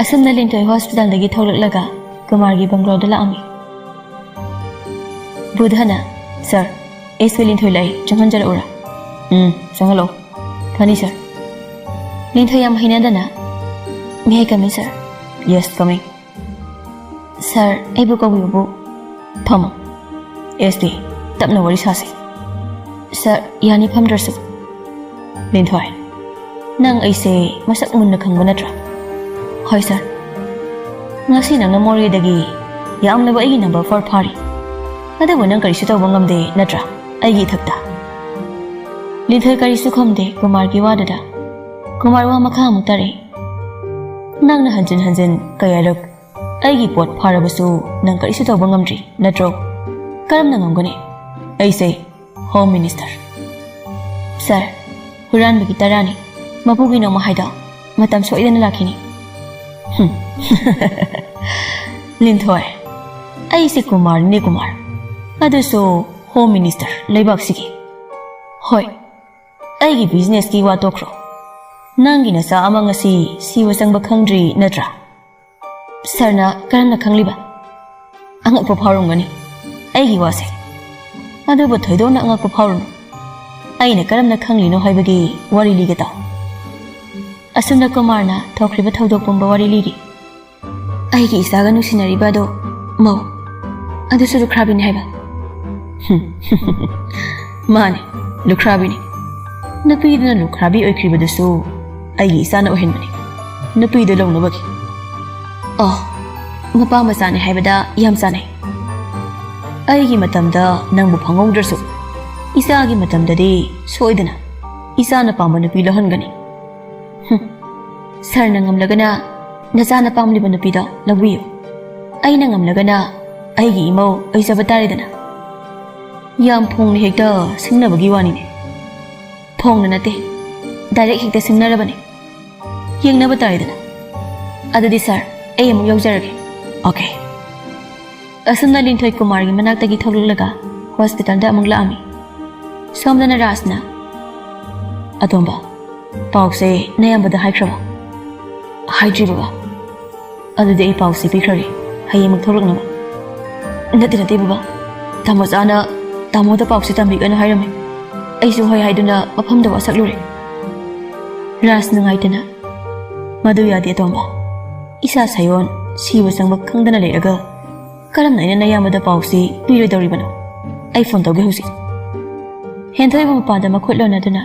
ꯑꯁꯨꯝꯅ ꯂꯤꯟꯊꯣꯏ ꯍꯣꯁꯄꯤꯇꯥꯜꯗꯒꯤ ꯊꯣꯛꯂꯛꯂꯒ ꯀꯨꯃꯥꯔꯒꯤ ꯕꯪꯒ꯭ꯂꯣꯗ ꯂꯥꯛꯑꯝꯃꯤ꯫ ꯕꯨꯙꯅ, "ꯁꯥꯔ, ꯑꯦꯁ ꯄꯤ ꯂꯤꯟꯊꯣꯏ ꯂꯥꯛꯏ, ꯆꯪꯍꯟꯖꯔꯛꯎꯔꯥ?" "ꯎꯝ, ꯆꯪꯍꯜꯂꯣ꯫" "ꯐꯅꯤ ꯁꯥꯔ꯫" ꯂꯤꯟꯊꯣꯏ ꯌꯥꯝ ꯍꯩꯅꯗꯅ, "May I come in, sir?" "Yes, come in." "ꯁꯥꯔ, ꯑꯩꯕꯨ ꯀꯧꯕꯤꯕꯕꯨ꯫" "ꯐꯝꯃꯣ꯫ ꯑꯦꯁ ꯄꯤ, ꯇꯞꯅ ꯋꯥꯔꯤ ꯁꯥꯁꯤ꯫" "ꯁꯥꯔ, ꯌꯥꯅꯤ ꯐꯝꯗ꯭ꯔꯁꯨ꯫" "ꯂꯤꯟꯊꯣꯏ, ꯅꯪ ꯑꯩꯁꯦ ꯃꯁꯛ ꯃꯨꯟꯅ ꯈꯪꯕ ꯅꯠꯇ꯭ꯔꯥ?" "ꯍꯣꯏ ꯁꯥꯔ꯫" "ꯉꯁꯤ ꯅꯪꯅ ꯃꯣꯔꯦꯗꯒꯤ ꯌꯥꯝꯂꯕ ꯑꯩꯒꯤ ꯅꯝꯕꯔ ꯐꯣꯔ ꯐꯥꯔꯤ꯫ ꯑꯗꯨꯕꯨ ꯅꯪ ꯀꯔꯤꯁꯨ ꯇꯧꯕ ꯉꯝꯗꯦ ꯅꯠꯇ꯭ꯔꯥ ꯑꯩꯒꯤ ꯏꯊꯛꯇ?" ꯂꯤꯟꯊꯣꯏ ꯀꯔꯤꯁꯨ ꯈꯨꯝꯗꯦ ꯀꯨꯃꯥꯔꯒꯤ ꯋꯥꯗꯨꯗ꯫ ꯀꯨꯃꯥꯔ ꯋꯥ ꯃꯈꯥ ꯑꯃꯨꯛ ꯇꯥꯔꯛꯏ꯫ "ꯅꯪꯅ ꯍꯟꯖꯤꯟ ꯍꯟꯖꯤꯟ ꯀꯌꯥꯔꯛ ꯑꯩꯒꯤ ꯄꯣꯠ ꯐꯥꯔꯕꯁꯨ ꯅꯪ ꯀꯔꯤꯁꯨ ꯇꯧꯕ ꯉꯝꯗ꯭ꯔꯤ ꯅꯠꯇ꯭ꯔꯣ?" "ꯀꯔꯝꯅ ꯉꯝꯒꯅꯤ? ꯑꯩꯁꯦ ꯍꯣꯝ ꯃꯤꯅꯤꯁꯇꯔ꯫" "ꯁꯥꯔ, ꯍꯨꯔꯥꯟꯕꯒꯤ ꯇꯔꯥꯅꯤ꯫ ꯃꯄꯨꯒꯤ ꯅꯣꯡꯃ ꯍꯥꯏꯗꯣ ꯃꯇꯝ ꯁꯣꯏꯗꯅ ꯂꯥꯛꯈꯤꯅꯤ꯫" "ꯍꯨꯝ꯫ ꯂꯤꯟꯊꯣꯏ, ꯑꯩꯁꯦ ꯀꯨꯃꯥꯔꯅꯤꯅꯦ ꯀꯨꯃꯥꯔ꯫ ꯑꯗꯨꯁꯨ ꯍꯣꯝ ꯃꯤꯅꯤꯁꯇꯔ ꯂꯩꯕꯥꯛꯁꯤꯒꯤ꯫ ꯍꯣꯏ, ꯑꯩꯒꯤ ꯕꯤꯖꯤꯅꯦꯁꯀꯤ ꯋꯥ ꯇꯣꯛꯈ꯭ꯔꯣ꯫ ꯅꯪꯒꯤ ꯅꯆꯥ ꯑꯃ ꯉꯁꯤ ꯁꯤꯕ ꯆꯪꯕ ꯈꯪꯗ꯭ꯔꯤ ꯅꯠꯇ꯭ꯔꯥ?" "ꯁꯥꯔꯅ ꯀꯔꯝꯅ ꯈꯪꯂꯤꯕ?" "ꯑꯉꯛꯄ ꯐꯥꯎꯔꯝꯒꯅꯤ꯫ ꯑꯩꯒꯤ ꯋꯥꯁꯦ꯫ ꯑꯗꯨꯕꯨ ꯊꯣꯏꯗꯣꯛꯅ ꯑꯉꯛꯄ ꯐꯥꯎꯔꯨꯅꯨ꯫ ꯑꯩꯅ ꯀꯔꯝꯅ ꯈꯪꯂꯤꯅꯣ ꯍꯥꯏꯕꯒꯤ ꯋꯥꯔꯤ ꯂꯤꯒꯦ ꯇꯥꯎ꯫" ꯑꯁꯨꯝꯅ ꯀꯨꯃꯥꯔꯅ ꯊꯣꯛꯈ꯭ꯔꯤꯕ ꯊꯧꯗꯣꯛ ꯄꯨꯝꯕ ꯋꯥꯔꯤ ꯂꯤꯔꯤ꯫ "ꯑꯩꯒꯤ ꯏꯆꯥꯒ ꯅꯨꯡꯁꯤꯅꯔꯤꯕ ꯑꯗꯣ ꯃꯧ, ꯑꯗꯨꯁꯨ ꯂꯨꯈ꯭ꯔꯥꯕꯤꯅꯤ ꯍꯥꯏꯕ?" "ꯍꯨꯝ꯫ ꯃꯥꯅꯤ, ꯂꯨꯈ꯭ꯔꯥꯕꯤꯅꯤ꯫ ꯅꯨꯄꯤꯗꯨꯅ ꯂꯨꯈ꯭ꯔꯥꯕꯤ ꯑꯣꯏꯈ꯭ꯔꯤꯕꯗꯨꯁꯨ ꯑꯩꯒꯤ ꯏꯆꯥꯅ ꯑꯣꯏꯍꯟꯕꯅꯤ, ꯅꯨꯄꯤꯗꯨ ꯂꯧꯅꯕꯒꯤ꯫ ꯑꯣ, ꯃꯄꯥ ꯃꯆꯥꯅꯤ ꯍꯥꯏꯕꯗ ꯌꯥꯝ ꯆꯥꯅꯩ꯫ ꯑꯩꯒꯤ ꯃꯇꯝꯗ ꯅꯪꯕꯨ ꯐꯪꯍꯧꯗ꯭ꯔꯁꯨ, ꯏꯆꯥꯒꯤ ꯃꯇꯝꯗꯗꯤ ꯁꯣꯏꯗꯅ ꯏꯆꯥꯅ ꯄꯥꯝꯕ ꯅꯨꯄꯤ ꯂꯧꯍꯟꯒꯅꯤ꯫ ꯍꯨꯝ, ꯁꯥꯔꯅ ꯉꯝꯂꯒꯅ ꯅꯆꯥꯅ ꯄꯥꯝꯂꯤꯕ ꯅꯨꯄꯤꯗꯣ ꯂꯧꯕꯤꯌꯨ, ꯑꯩꯅ ꯉꯝꯂꯒꯅ ꯑꯩꯒꯤ ꯏꯃꯧ ꯑꯣꯏꯖꯕ ꯇꯥꯔꯦꯗꯅ꯫ ꯌꯥꯝ ꯐꯣꯡꯅ ꯍꯦꯛꯇ ꯁꯤꯡꯅꯕꯒꯤ ꯋꯥꯅꯤꯅꯦ꯫ ꯐꯣꯡꯅ ꯅꯠꯇꯦ, ꯗꯥꯏꯔꯦꯛ ꯍꯦꯛꯇ ꯁꯤꯡꯅꯔꯕꯅꯤ꯫ ꯌꯦꯡꯅꯕ ꯇꯥꯔꯦꯗꯅ꯫ ꯑꯗꯨꯗꯤ ꯁꯥꯔ, ꯑꯩ ꯑꯃꯨꯛ ꯌꯧꯖꯔꯒꯦ꯫ ꯑꯣꯀꯦ꯫ ꯑꯁꯨꯝꯅ ꯂꯤꯟꯊꯣꯏ ꯀꯨꯃꯥꯔꯒꯤ ꯃꯅꯥꯛꯇꯒꯤ ꯊꯣꯛꯂꯛꯂꯒ ꯍꯣꯁꯄꯤꯇꯥꯜꯗ ꯑꯃꯨꯛ ꯂꯥꯛꯑꯝꯃꯤ꯫ ꯁꯣꯝꯗꯅ ꯔꯥꯖꯅ, "ꯑꯇꯣꯝꯕ, ꯄꯥꯎꯁꯦ ꯅꯌꯥꯝꯕꯗ ꯍꯥꯏꯈ꯭ꯔꯕꯣ?" "ꯍꯥꯏꯗ꯭ꯔꯤ ꯕꯕꯥ꯫ ꯑꯗꯨꯗꯤ ꯑꯩ ꯄꯥꯎꯁꯦ ꯄꯤꯈ꯭ꯔꯒꯦ, ꯍꯌꯦꯡꯃꯛ ꯊꯣꯛꯂꯛꯅꯕ꯫" "ꯅꯠꯇꯦ, ꯅꯠꯇꯦ ꯕꯕꯥ, ꯇꯥꯃꯣ ꯆꯥꯅ ꯇꯥꯃꯣꯗ ꯄꯥꯎꯁꯦ ꯇꯝꯕꯤꯒꯅꯨ ꯍꯥꯏꯔꯝꯃꯤ꯫ ꯑꯩꯁꯨ ꯍꯣꯏ ꯍꯥꯏꯗꯨꯅ ꯃꯐꯝꯗ ꯋꯥꯁꯛꯂꯨꯔꯦ꯫" ꯔꯥꯖ ꯅꯨꯡꯉꯥꯏꯇꯅ, "ꯃꯗꯨ ꯌꯥꯗꯦ ꯑꯇꯣꯝꯕ꯫ ꯏꯆꯥ ꯁꯥꯌꯣꯟ ꯁꯤꯕ ꯆꯪꯕ ꯈꯪꯗꯅ ꯂꯩꯔꯒ ꯀꯔꯝꯅ ꯑꯩꯅ ꯅꯌꯥꯝꯕꯗ ꯄꯥꯎꯁꯤ ꯄꯤꯔꯣꯏꯗꯧꯔꯤꯕꯅꯣ? ꯑꯩ ꯐꯣꯟ ꯇꯧꯒꯦ ꯍꯧꯖꯤꯛ꯫" ꯍꯦꯟꯊꯣꯏꯕ ꯃꯄꯥꯗ ꯃꯈꯨꯠ ꯂꯣꯟꯅꯗꯨꯅ,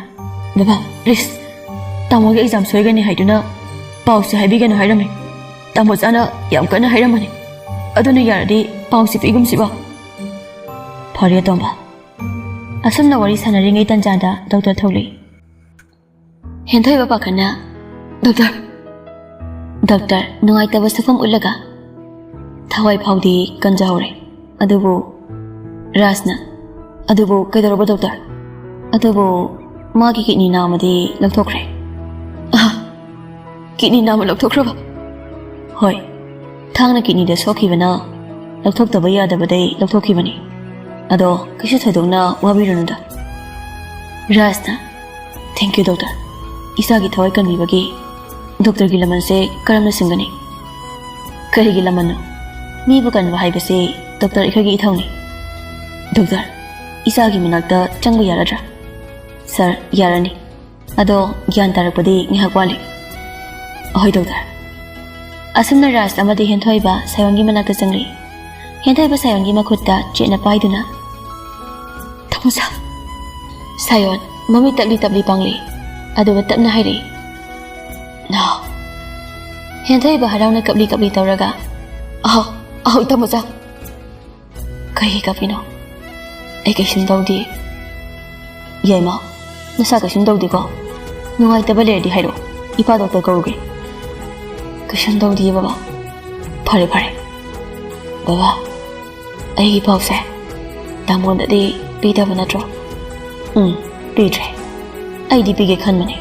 "ꯕꯕꯥ, ꯄ꯭ꯂꯤꯖ, ꯇꯥꯃꯣꯒꯤ ꯑꯦꯛꯖꯥꯝ ꯁꯣꯏꯒꯅꯤ ꯍꯥꯏꯗꯨꯅ ꯄꯥꯎꯁꯤ ꯍꯥꯏꯕꯤꯒꯅꯨ ꯍꯥꯏꯔꯝꯃꯤ꯫ ꯇꯥꯃꯣ ꯆꯥꯅ ꯌꯥꯝ ꯀꯟꯅ ꯍꯥꯏꯔꯝꯕꯅꯤ꯫ ꯑꯗꯨꯅ ꯌꯥꯔꯗꯤ ꯄꯥꯎꯁꯤ ꯄꯤꯒꯨꯝꯁꯤꯕ꯫" "ꯐꯔꯦ ꯑꯇꯣꯝꯕ꯫" ꯑꯁꯨꯝꯅ ꯋꯥꯔꯤ ꯁꯥꯟꯅꯔꯤꯉꯩ ꯇꯟꯖꯥꯗ ꯗꯣꯛꯇꯔ ꯊꯣꯛꯂꯛꯏ꯫ ꯍꯦꯟꯊꯣꯏꯕ ꯄꯥꯈꯠꯅ, "ꯗꯣꯛꯇꯔ!" ꯗꯣꯛꯇꯔ ꯅꯨꯡꯉꯥꯏꯇꯕ ꯁꯛꯐꯝ ꯎꯠꯂꯒ, "ꯊꯋꯥꯏ ꯐꯥꯎꯗꯤ ꯀꯟꯖꯍꯧꯔꯦ, ꯑꯗꯨꯕꯨ..." ꯔꯥꯖꯅ, "ꯑꯗꯨꯕꯨ ꯀꯩꯗꯧꯔꯕ ꯗꯣꯛꯇꯔ?" "ꯑꯗꯨꯕꯨ ꯃꯥꯒꯤ ꯀꯤꯗꯅꯤ ꯅꯥꯝꯃꯗꯤ ꯂꯧꯊꯣꯛꯈ꯭ꯔꯦ꯫" "ꯑꯍ! ꯀꯤꯗꯅꯤ ꯅꯥꯝꯃ ꯂꯧꯊꯣꯛꯈ꯭ꯔꯕ?" "ꯍꯣꯏ, ꯊꯥꯡꯅ ꯀꯤꯗꯅꯤꯗ ꯁꯣꯛꯈꯤꯕꯅ ꯂꯧꯊꯣꯛꯇꯕ ꯌꯥꯗꯕꯗꯩ ꯂꯧꯊꯣꯛꯈꯤꯕꯅꯤ꯫ ꯑꯗꯣ ꯀꯩꯁꯨ ꯊꯣꯏꯗꯣꯛꯅ ꯋꯥꯕꯤꯔꯨꯅꯨꯗ꯫" ꯔꯥꯖꯅ, "ꯊꯦꯡꯀ꯭ꯌꯨ ꯗꯣꯛꯇꯔ, ꯏꯆꯥꯒꯤ ꯊꯋꯥꯏ ꯀꯟꯕꯤꯕꯒꯤ꯫ ꯗꯣꯛꯇꯔꯒꯤ ꯂꯃꯟꯁꯦ ꯀꯔꯝꯅ ꯁꯤꯟꯒꯅꯤ?" "ꯀꯔꯤꯒꯤ ꯂꯃꯟꯅꯣ? ꯃꯤꯕꯨ ꯀꯟꯕ ꯍꯥꯏꯕꯁꯤ ꯗꯣꯛꯇꯔ ꯑꯩꯈꯣꯏꯒꯤ ꯏꯊꯧꯅꯤ꯫" "ꯗꯣꯛꯇꯔ, ꯏꯆꯥꯒꯤ ꯃꯅꯥꯛꯇ ꯆꯪꯕ ꯌꯥꯔꯗ꯭ꯔꯥ?" "ꯁꯥꯔ, ꯌꯥꯔꯅꯤ꯫ ꯑꯗꯣ ꯒ꯭ꯌꯥꯟ ꯇꯥꯔꯛꯄꯗꯤ ꯉꯥꯏꯍꯥꯛ ꯋꯥꯠꯂꯤ꯫" "ꯑꯍꯣꯏ ꯗꯣꯛꯇꯔ꯫" ꯑꯁꯨꯝꯅ ꯔꯥꯖ ꯑꯃꯗꯤ ꯍꯦꯟꯊꯣꯏꯕ ꯁꯥꯌꯣꯟꯒꯤ ꯃꯅꯥꯛꯇ ꯆꯪꯂꯛꯏ꯫ ꯍꯦꯟꯊꯣꯏꯕ ꯁꯥꯌꯣꯟꯒꯤ ꯃꯈꯨꯠꯇ ꯆꯦꯠꯅ ꯄꯥꯏꯗꯨꯅ, "ꯇꯥꯃꯣꯆꯥ, ꯁꯥꯌꯣꯟ, ꯃꯃꯤꯠ ꯇꯞꯂꯤ ꯇꯞꯂꯤ ꯄꯥꯡꯂꯤ꯫ ꯑꯗꯨꯒ ꯇꯞꯅ ꯍꯥꯏꯔꯛꯏ, "ꯅꯥꯎ!" ꯍꯦꯟꯊꯩꯕ ꯍꯔꯥꯎꯅ ꯀꯞꯂꯤ ꯀꯞꯂꯤ ꯇꯧꯔꯒ, "ꯑꯍꯧ, ꯑꯍꯧ, ꯇꯥꯃꯣꯆꯥ!" "ꯀꯩꯒꯤ ꯀꯞꯄꯤꯅꯣ?" "ꯑꯩ ꯀꯩꯁꯨꯝ ꯇꯧꯗꯦ꯫" "ꯌꯥꯏꯃ, ꯅꯁꯥ ꯀꯩꯁꯨꯝ ꯇꯧꯗꯦꯀꯣ? ꯅꯨꯡꯉꯥꯏꯇꯕ ꯂꯩꯔꯗꯤ ꯍꯥꯏꯔꯛꯑꯣ, ꯏꯄꯥ ꯗꯣꯛꯇꯔ ꯀꯧꯔꯨꯒꯦ꯫" "ꯀꯩꯁꯨꯝ ꯇꯧꯗꯤꯌꯦ ꯕꯕꯥ꯫" "ꯐꯔꯦ, ꯐꯔꯦ꯫ ꯕꯕꯥ, ꯑꯩꯒꯤ ꯄꯥꯎꯁꯦ ꯇꯥꯃꯣꯗꯗꯤ ꯄꯤꯗꯕ ꯅꯠꯇ꯭ꯔꯣ?" "ꯎꯝ, ꯄꯤꯗ꯭ꯔꯦ꯫ ꯑꯩꯗꯤ ꯄꯤꯒꯦ ꯈꯟꯕꯅꯦ,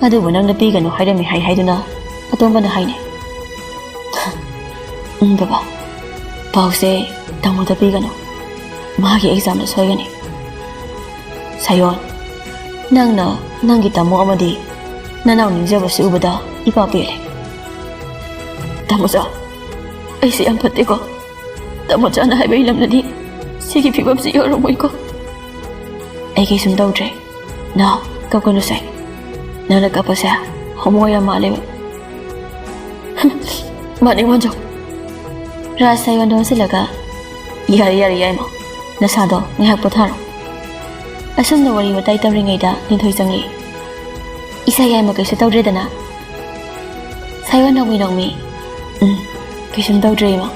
ꯑꯗꯨꯕꯨ ꯅꯪꯅ ꯄꯤꯒꯅꯨ ꯍꯥꯏꯔꯝꯃꯤ ꯍꯥꯏ ꯍꯥꯏꯗꯨꯅ ꯑꯇꯣꯝꯕꯅ ꯍꯥꯏꯅꯦ꯫" "ꯎꯝ, ꯕꯕꯥ, ꯄꯥꯎꯁꯦ ꯇꯥꯃꯣꯗ ꯄꯤꯒꯅꯨ, ꯃꯥꯒꯤ ꯑꯦꯛꯖꯥꯝꯗ ꯁꯣꯏꯒꯅꯤ꯫" "ꯁꯥꯌꯣꯟ, ꯅꯪꯅ ꯅꯪꯒꯤ ꯇꯥꯃꯣ ꯑꯃꯗꯤ ꯅꯅꯥꯎ ꯅꯤꯡꯖꯕꯁꯤ ꯎꯕꯗ ꯏꯄꯥ ꯄꯦꯜꯂꯦ꯫" "ꯇꯥꯃꯣꯆꯥ, ꯑꯩꯁꯦ ꯌꯥꯝ ꯐꯠꯇꯦꯀꯣ꯫ ꯇꯥꯃꯣꯆꯥꯅ ꯍꯥꯏꯕ ꯏꯜꯂꯝꯂꯗꯤ ꯁꯤꯒꯤ ꯐꯤꯕꯝꯁꯤ ꯌꯧꯔꯝꯃꯣꯏꯀꯣ꯫" "ꯑꯩ ꯀꯩꯁꯨꯝ ꯇꯧꯗ꯭ꯔꯦ꯫ ꯅꯥꯎ, ꯀꯞꯀꯅꯨꯁꯦ꯫ ꯅꯪꯅ ꯀꯞꯄꯁꯦ ꯍꯣꯃꯣ ꯌꯥꯝ ꯃꯥꯜꯂꯦꯕ꯫" "ꯃꯥꯅꯦ, ꯃꯣꯟꯖꯧ꯫" ꯔꯥꯖ ꯁꯥꯌꯣꯟꯗ ꯑꯣꯟꯁꯤꯜꯂꯒ, "ꯌꯥꯔꯦ, ꯌꯥꯔꯦ, ꯌꯥꯏꯃ, ꯅꯁꯥꯗꯣ ꯉꯥꯏꯍꯥꯛ ꯄꯣꯊꯥꯔꯣ꯫" ꯑꯁꯨꯝꯅ ꯋꯥꯔꯤ ꯋꯥꯇꯥꯏ ꯇꯧꯔꯤꯉꯩꯗ ꯂꯤꯟꯊꯣꯏ ꯆꯪꯂꯛꯏ꯫ "ꯏꯆꯥ ꯌꯥꯏꯃ ꯀꯩꯁꯨ ꯇꯧꯗ꯭ꯔꯦꯗꯅ?" ꯁꯥꯌꯣꯟ ꯅꯣꯡꯃꯤ ꯅꯣꯡꯃꯤ, "ꯎꯝ, ꯀꯩꯁꯨꯝ ꯇꯧꯗ꯭ꯔꯦ, ꯏꯃꯥ꯫"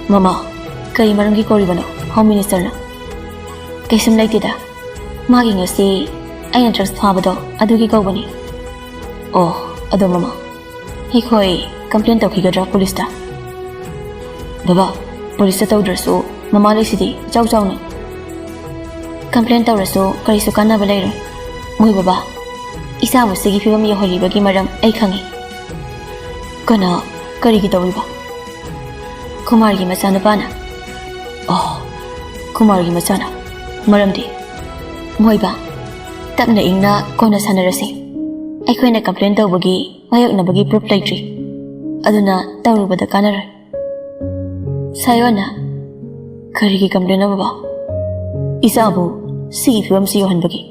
"ꯃꯃꯥ, ꯀꯔꯤ ꯃꯔꯝꯒꯤ ꯀꯧꯔꯤꯕꯅꯣ ꯍꯣꯝ ꯃꯤꯅꯤꯁꯇꯔꯅ?" "ꯀꯩꯁꯨꯝ ꯂꯩꯇꯦꯗ꯫ ꯃꯥꯒꯤ ꯉꯁꯤ ꯑꯩꯅ ꯗ꯭ꯔꯒꯁ ꯐꯥꯕꯗꯣ ꯑꯗꯨꯒꯤ ꯀꯧꯕꯅꯤ꯫" "ꯑꯣ, ꯑꯗꯣ ꯃꯃꯥ, ꯑꯩꯈꯣꯏ ꯀꯝꯄ꯭ꯂꯦꯟ ꯇꯧꯈꯤꯒꯗ꯭ꯔꯥ ꯄꯨꯂꯤꯁꯇ?" "ꯕꯕꯥ, ꯄꯨꯂꯤꯁꯇ ꯇꯧꯗ꯭ꯔꯁꯨ ꯃꯃꯥ ꯂꯩꯁꯤꯗꯤ ꯏꯆꯥꯎ ꯆꯥꯎꯅ꯫" "ꯀꯝꯄ꯭ꯂꯦꯟ ꯇꯧꯔꯁꯨ ꯀꯔꯤꯁꯨ ꯀꯥꯟꯅꯕ ꯂꯩꯔꯣꯏ꯫ ꯃꯣꯏ ꯕꯕꯥ, ꯏꯆꯥꯕꯨ ꯁꯤꯒꯤ ꯐꯤꯕꯝ ꯌꯧꯍꯜꯂꯤꯕꯒꯤ ꯃꯔꯝ ꯑꯩ ꯈꯪꯉꯤ꯫" "ꯀꯅꯥ, ꯀꯔꯤꯒꯤ ꯇꯧꯔꯤꯕ?" "ꯀꯨꯃꯥꯔꯒꯤ ꯃꯆꯥꯅꯨꯄꯥꯅ꯫" "ꯑꯣ, ꯀꯨꯃꯥꯔꯒꯤ ꯃꯆꯥꯅ꯫ ꯃꯔꯝꯗꯤ?" "ꯃꯣꯏ ꯕꯥ, ꯇꯞꯅ ꯏꯪꯅ ꯀꯣꯟꯅ ꯁꯥꯟꯅꯔꯁꯤ꯫ ꯑꯩꯈꯣꯏꯅ ꯀꯝꯄ꯭ꯂꯦꯟ ꯇꯧꯕꯒꯤ ꯃꯥꯌꯣꯛꯅꯕꯒꯤ ꯄ꯭ꯔꯨꯐ ꯂꯩꯇ꯭ꯔꯤ꯫ ꯑꯗꯨꯅ ꯇꯧꯔꯨꯕꯗ ꯀꯥꯟꯅꯔꯣꯏ꯫" ꯁꯥꯌꯣꯟꯅ, "ꯀꯔꯤꯒꯤ ꯀꯝꯄ꯭ꯂꯦꯟꯅꯣ ꯕꯕꯥ? ꯏꯆꯥꯕꯨ ꯁꯤꯒꯤ ꯐꯤꯕꯝꯁꯤ ꯌꯧꯍꯟꯕꯒꯤ?"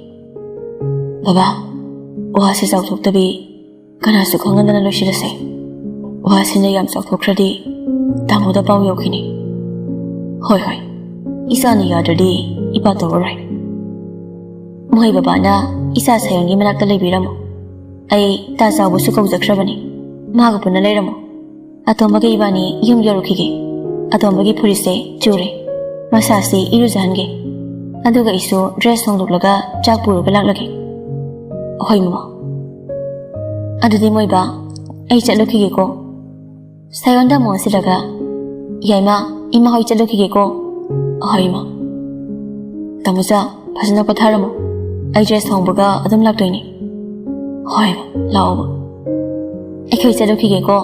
"ꯕꯕꯥ, ꯋꯥꯁꯤ ꯆꯥꯎꯊꯣꯛꯇꯕꯤ ꯀꯅꯥꯁꯨ ꯈꯪꯍꯟꯗꯅ ꯂꯣꯏꯁꯤꯜꯂꯁꯦ꯫ ꯋꯥꯁꯤꯅ ꯌꯥꯝ ꯆꯥꯎꯊꯣꯛꯈ꯭ꯔꯗꯤ ꯇꯥꯃꯣꯗ ꯄꯥꯎ ꯌꯧꯈꯤꯅꯤ꯫" "ꯍꯣꯏ, ꯍꯣꯏ꯫ ꯏꯆꯥꯅ ꯌꯥꯗ꯭ꯔꯗꯤ ꯏꯄꯥ ꯇꯧꯔꯔꯣꯏ꯫" ꯃꯣꯏ ꯕꯕꯥꯅ ꯏꯆꯥ ꯁꯥꯌꯣꯟꯒꯤ ꯃꯅꯥꯛꯇ ꯂꯩꯕꯤꯔꯝꯃꯣ꯫ ꯑꯩ ꯇꯥ ꯆꯥꯎꯕꯁꯨ ꯀꯧꯖꯈ꯭ꯔꯕꯅꯤ꯫ ꯃꯥꯒ ꯄꯨꯟꯅ ꯂꯩꯔꯝꯃꯣ꯫ ꯑꯇꯣꯝꯕꯒ ꯏꯕꯥꯅꯤ ꯌꯨꯝ ꯌꯧꯔꯨꯈꯤꯒꯦ꯫ ꯑꯇꯣꯝꯕꯒꯤ ꯐꯨꯔꯤꯠꯁꯦ ꯆꯨꯔꯦ꯫ ꯃꯁꯥꯁꯤ ꯏꯔꯨꯖꯍꯟꯒꯦ꯫ ꯑꯗꯨꯒ ꯑꯩꯁꯨ ꯗ꯭ꯔꯦꯁ ꯍꯣꯡꯗꯣꯛꯂꯒ ꯆꯥꯛ ꯄꯨꯔꯒ ꯂꯥꯛꯂꯒꯦ꯫ ꯍꯣꯏ ꯃꯃꯥ꯫ ꯑꯗꯨꯗꯤ ꯃꯣꯏꯕꯥ, ꯑꯩ ꯆꯠꯂꯨꯈꯤꯒꯦꯀꯣ꯫ ꯁꯥꯌꯣꯟꯗ ꯑꯃꯨꯛ ꯑꯣꯟꯁꯤꯜꯂꯒ, ꯌꯥꯏꯃ, ꯏꯃꯥ ꯍꯣꯏ ꯆꯠꯂꯨꯈꯤꯒꯦꯀꯣ꯫ ꯍꯣꯏ ꯏꯃꯥ꯫ ꯇꯥꯃꯣꯆꯥ, ꯐꯖꯅ ꯄꯣꯊꯥꯔꯝꯃꯣ꯫ ꯑꯩ ꯗ꯭ꯔꯦꯁ ꯍꯣꯡꯕꯒ ꯑꯗꯨꯝ ꯂꯥꯛꯇꯣꯏꯅꯦ꯫ ꯍꯣꯏ, ꯂꯥꯛꯑꯣꯕ꯫ ꯑꯩꯈꯣꯏ ꯆꯠꯂꯨꯈꯤꯒꯦꯀꯣ꯫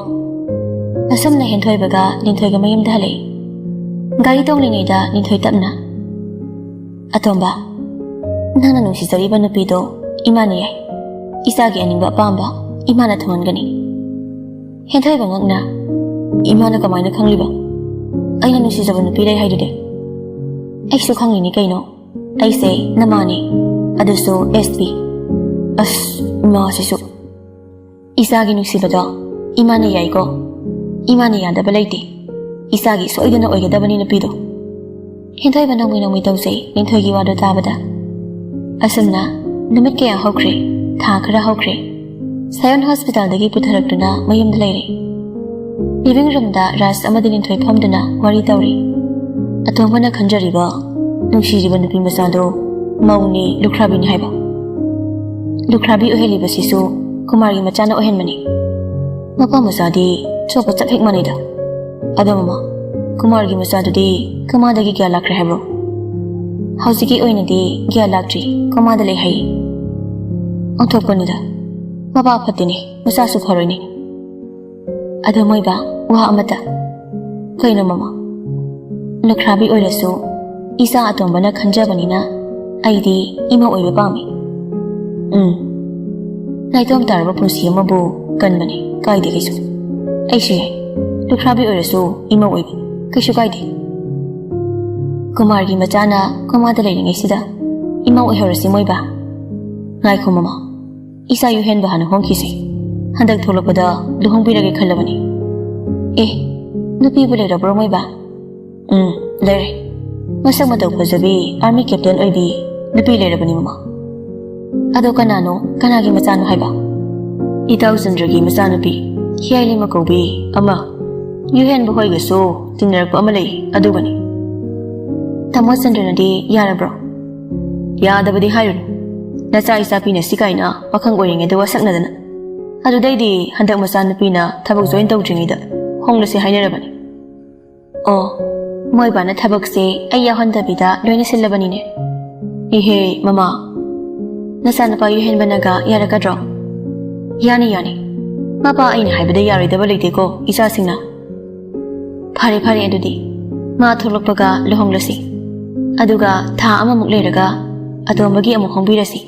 ꯑꯁꯨꯝꯅ ꯍꯦꯟꯊꯣꯏꯕꯒ ꯂꯤꯟꯊꯣꯏꯒ ꯃꯌꯨꯝꯗ ꯍꯜꯂꯛꯏ꯫ ꯒꯥꯔꯤ ꯇꯣꯡꯂꯤꯉꯩꯗ ꯂꯤꯟꯊꯣꯏ ꯇꯞꯅ, "ꯑꯇꯣꯝꯕ, ꯅꯪꯅ ꯅꯨꯡꯁꯤꯖꯔꯤꯕ ꯅꯨꯄꯤꯗꯣ ꯏꯃꯥꯅ ꯌꯥꯏ꯫ ꯏꯆꯥꯒꯤ ꯑꯅꯤꯡꯕ ꯑꯄꯥꯝꯕ ꯏꯃꯥꯅ ꯊꯨꯡꯍꯟꯒꯅꯤ꯫" ꯍꯦꯟꯊꯣꯏꯕ ꯉꯛꯅ, "ꯏꯃꯥꯅ ꯀꯃꯥꯏꯅ ꯈꯪꯂꯤꯕ? ꯑꯩꯅ ꯅꯨꯡꯁꯤꯖꯕ ꯅꯨꯄꯤ ꯂꯩ ꯍꯥꯏꯗꯨꯗꯤ?" "ꯑꯩꯁꯨ ꯈꯪꯂꯤꯅꯤ ꯀꯩꯅꯣ꯫ ꯑꯩꯁꯦ ꯅꯃꯥꯅꯤ꯫ ꯑꯗꯨꯁꯨ ꯑꯦꯁ ꯄꯤ꯫ ꯑꯁ, ꯏꯃꯥꯁꯤꯁꯨ꯫ ꯏꯆꯥꯒꯤ ꯅꯨꯡꯁꯤꯕꯗꯣ ꯏꯃꯥꯅ ꯌꯥꯏꯀꯣ꯫ ꯏꯃꯥꯅ ꯌꯥꯗꯕ ꯂꯩꯇꯦ꯫ ꯏꯆꯥꯒꯤ ꯁꯣꯏꯗꯅ ꯑꯣꯏꯒꯗꯕꯅꯤ ꯅꯨꯄꯤꯗꯣ꯫" ꯍꯦꯟꯊꯣꯏꯕ ꯅꯣꯡꯃꯩ ꯅꯣꯡꯃꯩ ꯇꯧꯖꯩ ꯂꯤꯟꯊꯣꯏꯒꯤ ꯋꯥꯗꯣ ꯇꯥꯕꯗ꯫ ꯑꯁꯨꯝꯅ ꯅꯨꯃꯤꯠ ꯀꯌꯥ ꯍꯧꯈ꯭ꯔꯦ, ꯊꯥ ꯈꯔ ꯍꯧꯈ꯭ꯔꯦ꯫ ꯁꯥꯌꯣꯟ ꯍꯣꯁꯄꯤꯇꯥꯜꯗꯒꯤ ꯄꯨꯊꯔꯛꯇꯨꯅ ꯃꯌꯨꯝꯗ ꯂꯩꯔꯦ꯫ ꯂꯤꯚꯤꯡ ꯔꯨꯝꯗ ꯔꯥꯖ ꯑꯃꯗꯤ ꯂꯤꯟꯊꯣꯏ ꯐꯝꯗꯨꯅ ꯋꯥꯔꯤ ꯇꯧꯔꯤ꯫ ꯑꯇꯣꯝꯕꯅ ꯈꯟꯖꯔꯤꯕ ꯅꯨꯡꯁꯤꯔꯤꯕ ꯅꯨꯄꯤ ꯃꯆꯥꯗꯣ ꯃꯧꯅꯤ, ꯂꯨꯈ꯭ꯔꯥꯕꯤꯅꯤ ꯍꯥꯏꯕ꯫ ꯂꯨꯈ꯭ꯔꯥꯕꯤ ꯑꯣꯏꯍꯜꯂꯤꯕꯁꯤꯁꯨ ꯀꯨꯃꯥꯔꯒꯤ ꯃꯆꯥꯅ ꯑꯣꯏꯍꯟꯕꯅꯤ꯫ ꯃꯄꯥ ꯃꯆꯥꯗꯤ ꯆꯣꯞꯄ ꯆꯞ ꯍꯦꯛ ꯃꯥꯟꯅꯩꯗ꯫ ꯑꯗꯣ ꯃꯃꯥ, ꯀꯨꯃꯥꯔꯒꯤ ꯃꯆꯥꯗꯨꯗꯤ ꯀꯃꯥꯗꯒꯤ ꯒ꯭ꯌꯥꯟ ꯂꯥꯛꯈ꯭ꯔꯦ ꯍꯥꯏꯕ꯭ꯔꯣ? ꯍꯧꯖꯤꯛꯀꯤ ꯑꯣꯏꯅꯗꯤ ꯒ꯭ꯌꯥꯟ ꯂꯥꯛꯇ꯭ꯔꯤ, ꯀꯃꯥꯗ ꯂꯩ ꯍꯥꯏꯌꯦ꯫ ꯑꯣꯟꯊꯣꯛꯄꯅꯤꯗ, ꯃꯄꯥ ꯐꯠꯇꯦꯅꯦ, ꯃꯆꯥꯁꯨ ꯐꯔꯣꯏꯅꯦ꯫ ꯑꯗꯣ ꯃꯣꯏꯕꯥ, ꯋꯥ ꯑꯃꯇ꯫ ꯀꯩꯅꯣ ꯃꯃꯥ? ꯂꯨꯈ꯭ꯔꯥꯕꯤ ꯑꯣꯏꯔꯁꯨ ꯏꯆꯥ ꯑꯇꯣꯝꯕꯅ ꯈꯟꯖꯕꯅꯤꯅ ꯑꯩꯗꯤ ꯏꯃꯧ ꯑꯣꯏꯕ ꯄꯥꯝꯃꯤ꯫ ꯎꯝ꯫ ꯅꯥꯏꯇꯣꯝ ꯇꯥꯔꯕ ꯄꯨꯟꯁꯤ ꯑꯃꯕꯨ ꯀꯟꯕꯅꯤ, ꯀꯥꯏꯗꯦ ꯀꯩꯁꯨ꯫ ꯑꯩꯁꯨ ꯌꯥꯏ꯫ ꯂꯨꯈ꯭ꯔꯥꯕꯤ ꯑꯣꯏꯔꯁꯨ ꯏꯃꯧ ꯑꯣꯏꯕ, ꯀꯩꯁꯨ ꯀꯥꯏꯗꯦ꯫ ꯀꯨꯃꯥꯔꯒꯤ ꯃꯆꯥꯅ ꯀꯣꯃꯥꯗ ꯂꯩꯔꯤꯉꯩꯁꯤꯗ ꯏꯃꯧ ꯑꯣꯏꯍꯧꯔꯁꯤ ꯃꯣꯏꯕꯥ꯫ ꯉꯥꯏꯈꯣ ꯃꯃꯥ, ꯏꯆꯥ ꯌꯨꯍꯦꯟꯕ ꯍꯥꯟꯅ ꯍꯣꯡꯈꯤꯁꯤ꯫ ꯍꯟꯗꯛ ꯊꯣꯛꯂꯛꯄꯗ ꯂꯨꯍꯣꯡꯕꯤꯔꯒꯦ ꯈꯜꯂꯕꯅꯤ꯫ ꯑꯦ, ꯅꯨꯄꯤꯕꯨ ꯂꯩꯔꯕ꯭ꯔꯣ ꯃꯣꯏꯕꯥ? ꯎꯝ, ꯂꯩꯔꯦ꯫ ꯃꯁꯛ ꯃꯇꯧ ꯐꯖꯕꯤ, ꯑꯥꯔꯃꯤ ꯀꯦꯞꯇꯦꯟ ꯑꯣꯏꯕꯤ ꯅꯨꯄꯤ ꯂꯩꯔꯕꯅꯤ ꯃꯃꯥ꯫ ꯑꯗꯣ ꯀꯅꯥꯅꯣ? ꯀꯅꯥꯒꯤ ꯃꯆꯥꯅꯣ ꯍꯥꯏꯕ? ꯏꯇꯥꯎ ꯆꯟꯗ꯭ꯔꯒꯤ ꯃꯆꯥꯅꯨꯄꯤ, ꯍꯤꯌꯥꯏꯂꯩꯃ ꯀꯧꯕꯤ ꯑꯃ, ꯌꯨꯍꯦꯟꯕ ꯍꯣꯏꯒꯁꯨ ꯇꯤꯟꯅꯔꯛꯄ ꯑꯃ ꯂꯩ, ꯑꯗꯨꯒꯅꯤ꯫ ꯇꯥꯃꯣ ꯆꯟꯗ꯭ꯔꯅꯗꯤ ꯌꯥꯔꯕ꯭ꯔꯣ? ꯌꯥꯗꯕꯗꯤ ꯍꯥꯏꯔꯨꯅꯨ꯫ ꯅꯆꯥ ꯏꯆꯥ ꯄꯤꯅꯁꯤ ꯀꯥꯏꯅ ꯄꯥꯈꯪ ꯑꯣꯏꯔꯤꯉꯩꯗ ꯋꯥꯁꯛꯅꯗꯅ꯫ ꯑꯗꯨꯗꯩꯗꯤ ꯍꯟꯗꯛ ꯃꯆꯥꯅꯨꯄꯤꯅ ꯊꯕꯛ join ꯇꯧꯗ꯭ꯔꯤꯉꯩꯗ ꯍꯣꯡꯂꯁꯤ ꯍꯥꯏꯅꯔꯕꯅꯤ꯫ ꯑꯣ, ꯃꯣꯏꯕꯥꯅ ꯊꯕꯛꯁꯦ ꯑꯩ ꯌꯥꯎꯍꯟꯗꯕꯤꯗ ꯂꯣꯏꯅ ꯁꯤꯜꯂꯕꯅꯤꯅꯦ꯫ ꯏꯍꯦ, ꯃꯃꯥ, ꯅꯆꯥꯅꯨꯄꯥ ꯌꯨꯍꯦꯟꯕꯅꯒ ꯌꯥꯔꯛꯀꯗ꯭ꯔꯣ? ꯌꯥꯅꯤ, ꯌꯥꯅꯤ꯫ ꯃꯄꯥ ꯑꯩꯅ ꯍꯥꯏꯕꯗ ꯌꯥꯔꯣꯏꯗꯕ ꯂꯩꯇꯦꯀꯣ, ꯏꯆꯥꯁꯤꯡꯅ꯫ ꯐꯔꯦ, ꯐꯔꯦ, ꯑꯗꯨꯗꯤ ꯃꯥ ꯊꯣꯛꯂꯛꯄꯒ ꯂꯨꯍꯣꯡꯂꯁꯤ꯫ ꯑꯗꯨꯒ ꯊꯥ ꯑꯃꯃꯨꯛ ꯂꯩꯔꯒ ꯑꯇꯣꯝꯕꯒꯤ ꯑꯃꯨꯛ ꯍꯣꯡꯕꯤꯔꯁꯤ꯫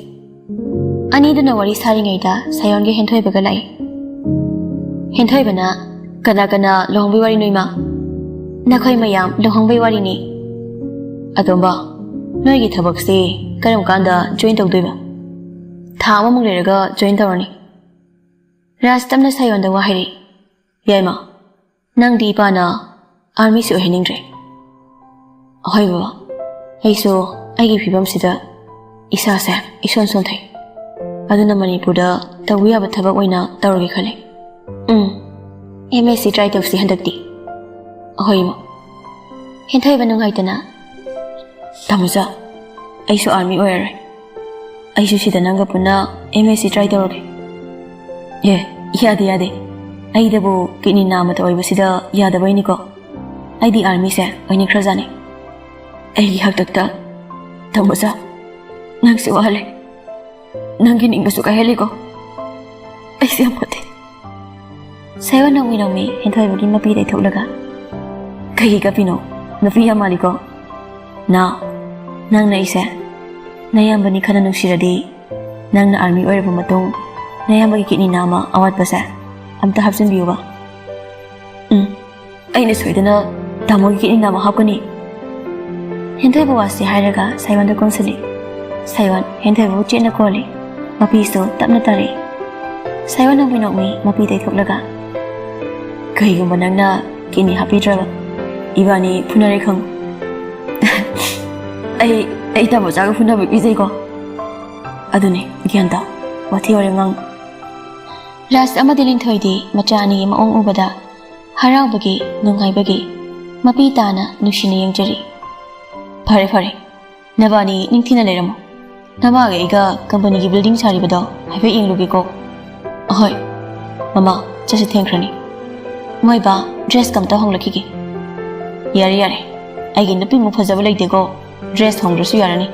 ꯑꯅꯤꯗꯨꯅ ꯋꯥꯔꯤ ꯁꯥꯔꯤꯉꯩꯗ ꯁꯥꯌꯣꯟꯒ ꯍꯦꯟꯊꯣꯏꯕꯒ ꯂꯥꯛꯏ꯫ ꯍꯦꯟꯊꯣꯏꯕꯅ, "ꯀꯅꯥ ꯀꯅꯥ ꯂꯨꯍꯣꯡꯕꯩ ꯋꯥꯔꯤꯅꯣ, ꯏꯃꯥ?" "ꯅꯈꯣꯏ ꯃꯌꯥꯝ ꯂꯨꯍꯣꯡꯕꯩ ꯋꯥꯔꯤꯅꯤ꯫ ꯑꯇꯣꯝꯕ, ꯅꯣꯏꯒꯤ ꯊꯕꯛꯁꯦ ꯀꯔꯝ ꯀꯥꯟꯗ join ꯇꯧꯗꯣꯏꯕ?" "ꯊꯥ ꯑꯃꯃꯨꯛ ꯂꯩꯔꯒ join ꯇꯧꯔꯅꯤ꯫" ꯔꯥꯖ ꯇꯞꯅ ꯁꯥꯌꯣꯟꯗ ꯋꯥ ꯍꯥꯏꯔꯛꯏ꯫ "ꯌꯥꯏꯃ, ꯅꯪꯗꯤ ꯏꯄꯥꯅ armyꯁꯦ ꯑꯣꯏꯍꯟꯅꯤꯡꯗ꯭ꯔꯦ꯫" "ꯑꯍꯣꯏ ꯕꯕꯥ, ꯑꯩꯁꯨ ꯑꯩꯒꯤ ꯐꯤꯕꯝꯁꯤꯗ ꯏꯁꯥꯁꯦ ꯏꯁꯣꯟ ꯁꯣꯟꯊꯩ꯫ ꯑꯗꯨꯅ ꯃꯅꯤꯄꯨꯔꯗ ꯇꯧꯕ ꯌꯥꯕ ꯊꯕꯛ ꯑꯣꯏꯅ ꯇꯧꯔꯒꯦ ꯈꯜꯂꯦ꯫ ꯎꯝ, MSC try ꯇꯧꯁꯤ ꯍꯟꯗꯛꯇꯤ꯫" "ꯑꯍꯣꯏ ꯏꯃꯥ꯫" ꯍꯦꯟꯊꯣꯏꯕ ꯅꯨꯡꯉꯥꯏꯇꯅ, "ꯇꯥꯃꯣꯆꯥ, ꯑꯩꯁꯨ army ꯑꯣꯏꯔꯔꯣꯏ꯫ ꯑꯩꯁꯨ ꯁꯤꯗ ꯅꯪꯒ ꯄꯨꯟꯅ MSC try ꯇꯧꯔꯒꯦ꯫" "ꯑꯦ, ꯌꯥꯗꯦ, ꯌꯥꯗꯦ꯫ ꯑꯩꯗꯕꯨ kidney ꯅꯥꯝꯃꯇ ꯑꯣꯏꯕꯁꯤꯗ ꯌꯥꯗꯕꯩꯅꯤꯀꯣ꯫ ꯑꯩꯗꯤ armyꯁꯦ ꯑꯣꯏꯅꯤꯡꯈ꯭ꯔꯖꯥꯠꯅꯤ꯫" "ꯑꯩꯒꯤ ꯍꯥꯛꯇꯛꯇ ꯇꯥꯃꯣꯆꯥ, ꯅꯪꯁꯦ ꯋꯥꯍꯜꯂꯦ꯫ ꯅꯪꯒꯤ ꯅꯤꯡꯕꯁꯨ ꯀꯥꯏꯍꯜꯂꯦꯀꯣ꯫ ꯑꯩꯁꯦ ꯌꯥꯝ ꯐꯠꯇꯦ꯫" ꯁꯥꯌꯣꯟ ꯅꯣꯡꯃꯤ ꯅꯣꯡꯃꯤ ꯍꯦꯟꯊꯣꯏꯕꯒꯤ ꯃꯄꯤ ꯇꯩꯊꯣꯛꯂꯒ, "ꯀꯩꯒꯤ ꯀꯞꯄꯤꯅꯣ? ꯅꯨꯄꯤ ꯌꯥꯝ ꯃꯥꯜꯂꯤꯀꯣ꯫ ꯅꯥꯎ, ꯅꯪꯅ ꯑꯩꯁꯦ ꯅꯌꯥꯝꯕꯅꯤ ꯈꯟꯅ ꯅꯨꯡꯁꯤꯔꯗꯤ, ꯅꯪꯅ army ꯑꯣꯏꯔꯕ ꯃꯇꯨꯡ ꯅꯌꯥꯝꯕꯒꯤ kidney ꯅꯥꯝꯃ ꯑꯋꯥꯠꯄꯁꯦ ꯑꯝꯇ ꯍꯥꯞꯆꯤꯟꯕꯤꯌꯨꯕ꯫" "ꯎꯝ, ꯑꯩꯅ ꯁꯣꯏꯗꯅ ꯇꯥꯃꯣꯒꯤ kidney ꯅꯥꯝꯃ ꯍꯥꯞꯀꯅꯤ꯫" ꯍꯦꯟꯊꯣꯏꯕ ꯋꯥꯁꯤ ꯍꯥꯏꯔꯒ ꯁꯥꯌꯣꯟꯗ ꯀꯣꯟꯁꯤꯜꯂꯤ꯫ ꯁꯥꯌꯣꯟ ꯍꯦꯟꯊꯣꯏꯕꯕꯨ ꯆꯦꯠꯅ ꯀꯣꯜꯂꯤ꯫ ꯃꯄꯤꯁꯨ ꯇꯞꯅ ꯇꯥꯔꯛꯏ꯫ ꯁꯥꯌꯣꯟ ꯅꯣꯡꯃꯤ ꯅꯣꯡꯃꯤ ꯃꯄꯤ ꯇꯩꯊꯣꯛꯂꯒ, "ꯀꯩꯒꯨꯝꯕ ꯅꯪꯅ kidney ꯍꯥꯞꯄꯤꯗ꯭ꯔꯕ, ꯏꯕꯥꯅꯤ ꯐꯨꯅꯔꯦ ꯈꯪꯉꯨ꯫" "ꯑꯩ, ꯑꯩ ꯇꯥꯃꯣꯆꯥꯒ ꯐꯨꯅꯕ ꯀꯤꯖꯩꯀꯣ꯫ ꯑꯗꯨꯅꯤ, ꯒ꯭ꯌꯥꯟ ꯇꯥꯎ꯫ ꯋꯥꯊꯤ ꯋꯥꯔꯦꯝ ꯉꯥꯡ꯫ ꯔꯥꯖ ꯑꯃꯗꯤ ꯂꯤꯟꯊꯣꯏꯗꯤ ꯃꯆꯥ ꯑꯅꯤꯒꯤ ꯃꯑꯣꯡ ꯎꯕꯗ ꯍꯔꯥꯎꯕꯒꯤ, ꯅꯨꯡꯉꯥꯏꯕꯒꯤ, ꯃꯄꯤ ꯇꯥꯅ ꯅꯨꯡꯁꯤꯅ ꯌꯦꯡꯖꯔꯤ꯫ "ꯐꯔꯦ, ꯐꯔꯦ, ꯅꯕꯥꯅꯤ ꯅꯤꯡꯊꯤꯅ ꯂꯩꯔꯝꯃꯣ꯫ ꯅꯃꯥꯒ ꯑꯩꯒ ꯀꯝꯄꯅꯤꯒꯤ ꯕꯤꯜꯗꯤꯡ ꯁꯥꯔꯤꯕꯗꯣ ꯍꯥꯏꯐꯦꯠ ꯌꯦꯡꯂꯨꯒꯦꯀꯣ?" "ꯑꯍꯣꯏ, ꯃꯃꯥ, ꯆꯠꯁꯤ, ꯊꯦꯡꯈ꯭ꯔꯅꯤ꯫ ꯃꯣꯏ ꯕꯥ, ꯗ꯭ꯔꯦꯁ ꯀꯝꯇ ꯍꯣꯡꯂꯛꯈꯤꯒꯦ꯫" "ꯌꯥꯔꯦ, ꯌꯥꯔꯦ, ꯑꯩꯒꯤ ꯅꯨꯄꯤꯃꯨꯛ ꯐꯖꯕ ꯂꯩꯇꯦꯀꯣ, ꯗ꯭ꯔꯦꯁ ꯍꯣꯡꯗ꯭ꯔꯁꯨ ꯌꯥꯔꯅꯤ꯫"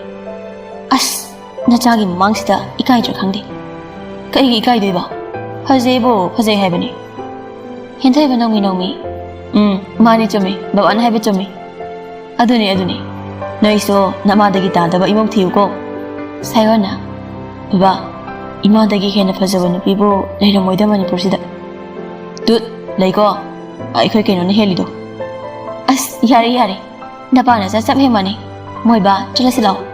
"ꯑꯁ, ꯅꯆꯥꯒꯤ ꯃꯃꯥꯡꯁꯤꯗ ꯏꯀꯥꯏꯗ꯭ꯔꯥ ꯈꯪꯗꯦ꯫" "ꯀꯩꯒꯤ ꯏꯀꯥꯏꯗꯣꯏꯕ? ꯐꯖꯩꯕꯨ ꯐꯖꯩ ꯍꯥꯏꯕꯅꯤ꯫" ꯍꯦꯟꯊꯣꯏꯕ ꯅꯣꯡꯃꯤ ꯅꯣꯡꯃꯤ, "ꯎꯝ, ꯃꯥꯅꯤ, ꯆꯨꯝꯃꯤ, ꯕꯕꯥꯅ ꯍꯥꯏꯕ ꯆꯨꯝꯃꯤ꯫ ꯑꯗꯨꯅꯤ, ꯑꯗꯨꯅꯤ, ꯅꯣꯏꯁꯨ ꯅꯃꯥꯗꯒꯤ ꯇꯥꯗꯕ ꯏꯃꯧ ꯊꯤꯌꯨꯀꯣ꯫" ꯁꯥꯏꯌꯣꯟꯅ, "ꯕꯕꯥ, ꯏꯃꯥꯗꯒꯤ ꯍꯦꯟꯅ ꯐꯖꯕ ꯅꯨꯄꯤꯕꯨ ꯂꯩꯔꯝꯃꯣꯏꯗ ꯃꯅꯤꯄꯨꯔꯁꯤꯗ꯫" "ꯇꯨꯠ, ꯂꯩꯀꯣ, ꯑꯩꯈꯣꯏ ꯀꯩꯅꯣꯅ ꯍꯦꯜꯂꯤꯗꯣ꯫" "ꯑꯁ, ꯌꯥꯔꯦ, ꯌꯥꯔꯦ, ꯅꯄꯥ ꯅꯆꯥ ꯆꯞ ꯍꯦ ꯃꯥꯟꯅꯩ꯫ ꯃꯣꯏ ꯕꯥ, ꯆꯠꯂꯁꯤ ꯂꯥꯛꯑꯣ꯫"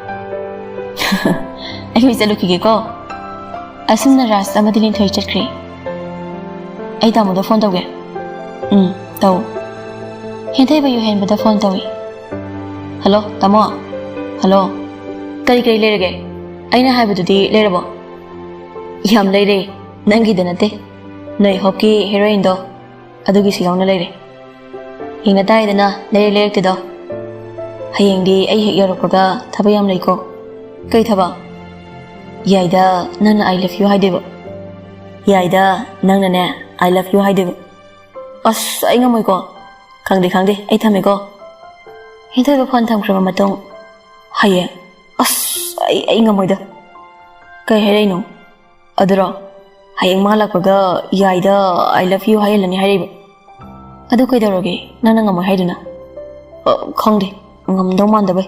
"ꯑꯩꯈꯣꯏ ꯆꯠꯂꯨꯈꯤꯒꯦꯀꯣ꯫" ꯑꯁꯨꯝꯅ ꯔꯥꯖ ꯑꯃꯗꯤ ꯂꯤꯟꯊꯣꯏ ꯆꯠꯈ꯭ꯔꯦ꯫ "ꯑꯩ ꯇꯥꯃꯣꯗ ꯐꯣꯟ ꯇꯧꯒꯦ꯫" "ꯎꯝ, ꯇꯧ꯫" ꯍꯦꯟꯊꯣꯏꯕ ꯌꯨꯍꯦꯟꯕꯗ ꯐꯣꯟ ꯇꯧꯏ꯫ "ꯍꯜꯂꯣ, ꯇꯥꯃꯣ꯫" "ꯍꯜꯂꯣ꯫ ꯀꯔꯤ ꯀꯔꯤ ꯂꯩꯔꯒꯦ? ꯑꯩꯅ ꯍꯥꯏꯕꯗꯨꯗꯤ ꯂꯩꯔꯕꯣ?" "ꯌꯥꯝ ꯂꯩꯔꯦ꯫ ꯅꯪꯒꯤꯗ ꯅꯠꯇꯦ, ꯅꯣꯏ ꯍꯣꯞꯀꯤ ꯍꯦꯔꯣꯏꯟꯗꯣ, ꯑꯗꯨꯒꯤꯁꯨ ꯌꯥꯎꯅ ꯂꯩꯔꯦ꯫ ꯌꯦꯡꯅ ꯇꯥꯔꯦꯗꯅ, ꯂꯩꯔꯦ ꯂꯩꯔꯛꯇꯦꯗꯣ꯫ ꯍꯌꯦꯡꯗꯤ ꯑꯩ ꯍꯦꯛ ꯌꯧꯔꯛꯄꯒ ꯊꯕꯛ ꯌꯥꯝ ꯂꯩꯀꯣ꯫" "ꯀꯩ ꯊꯕꯛ?" "ꯌꯥꯏꯗ, ꯅꯪꯅ I love you ꯍꯥꯏꯗꯣꯏꯕ꯫" "ꯌꯥꯏꯗ, ꯅꯪꯅꯅꯦ I love you ꯍꯥꯏꯗꯣꯏꯕ꯫" "ꯑꯁ, ꯑꯩ ꯉꯝꯃꯣꯏꯀꯣ꯫" "ꯈꯪꯗꯦ, ꯈꯪꯗꯦ, ꯑꯩ ꯊꯝꯃꯦꯀꯣ꯫" ꯍꯦꯟꯊꯣꯏꯕ ꯐꯣꯟ ꯊꯝꯈ꯭ꯔꯕ ꯃꯇꯨꯡ, "ꯍꯌꯦꯡ? ꯑꯁ, ꯑꯩ, ꯑꯩ ꯉꯝꯃꯣꯏꯗ꯫" "ꯀꯩ ꯍꯥꯏꯔꯛꯏꯅꯣ?" "ꯑꯗꯨꯔꯣ, ꯍꯌꯦꯡ ꯃꯥ ꯂꯥꯛꯄꯒ ꯌꯥꯏꯗ I love you ꯍꯥꯏꯍꯜꯂꯅꯤ ꯍꯥꯏꯔꯛꯏꯕ꯫" "ꯑꯗꯨ ꯀꯩꯗꯧꯔꯒꯦ, ꯅꯪꯅ ꯉꯝꯃꯣꯏ ꯍꯥꯏꯗꯨꯅ?" "ꯑ, ꯈꯪꯗꯦ, ꯉꯝꯗꯧ ꯃꯥꯟꯗꯕꯩ꯫"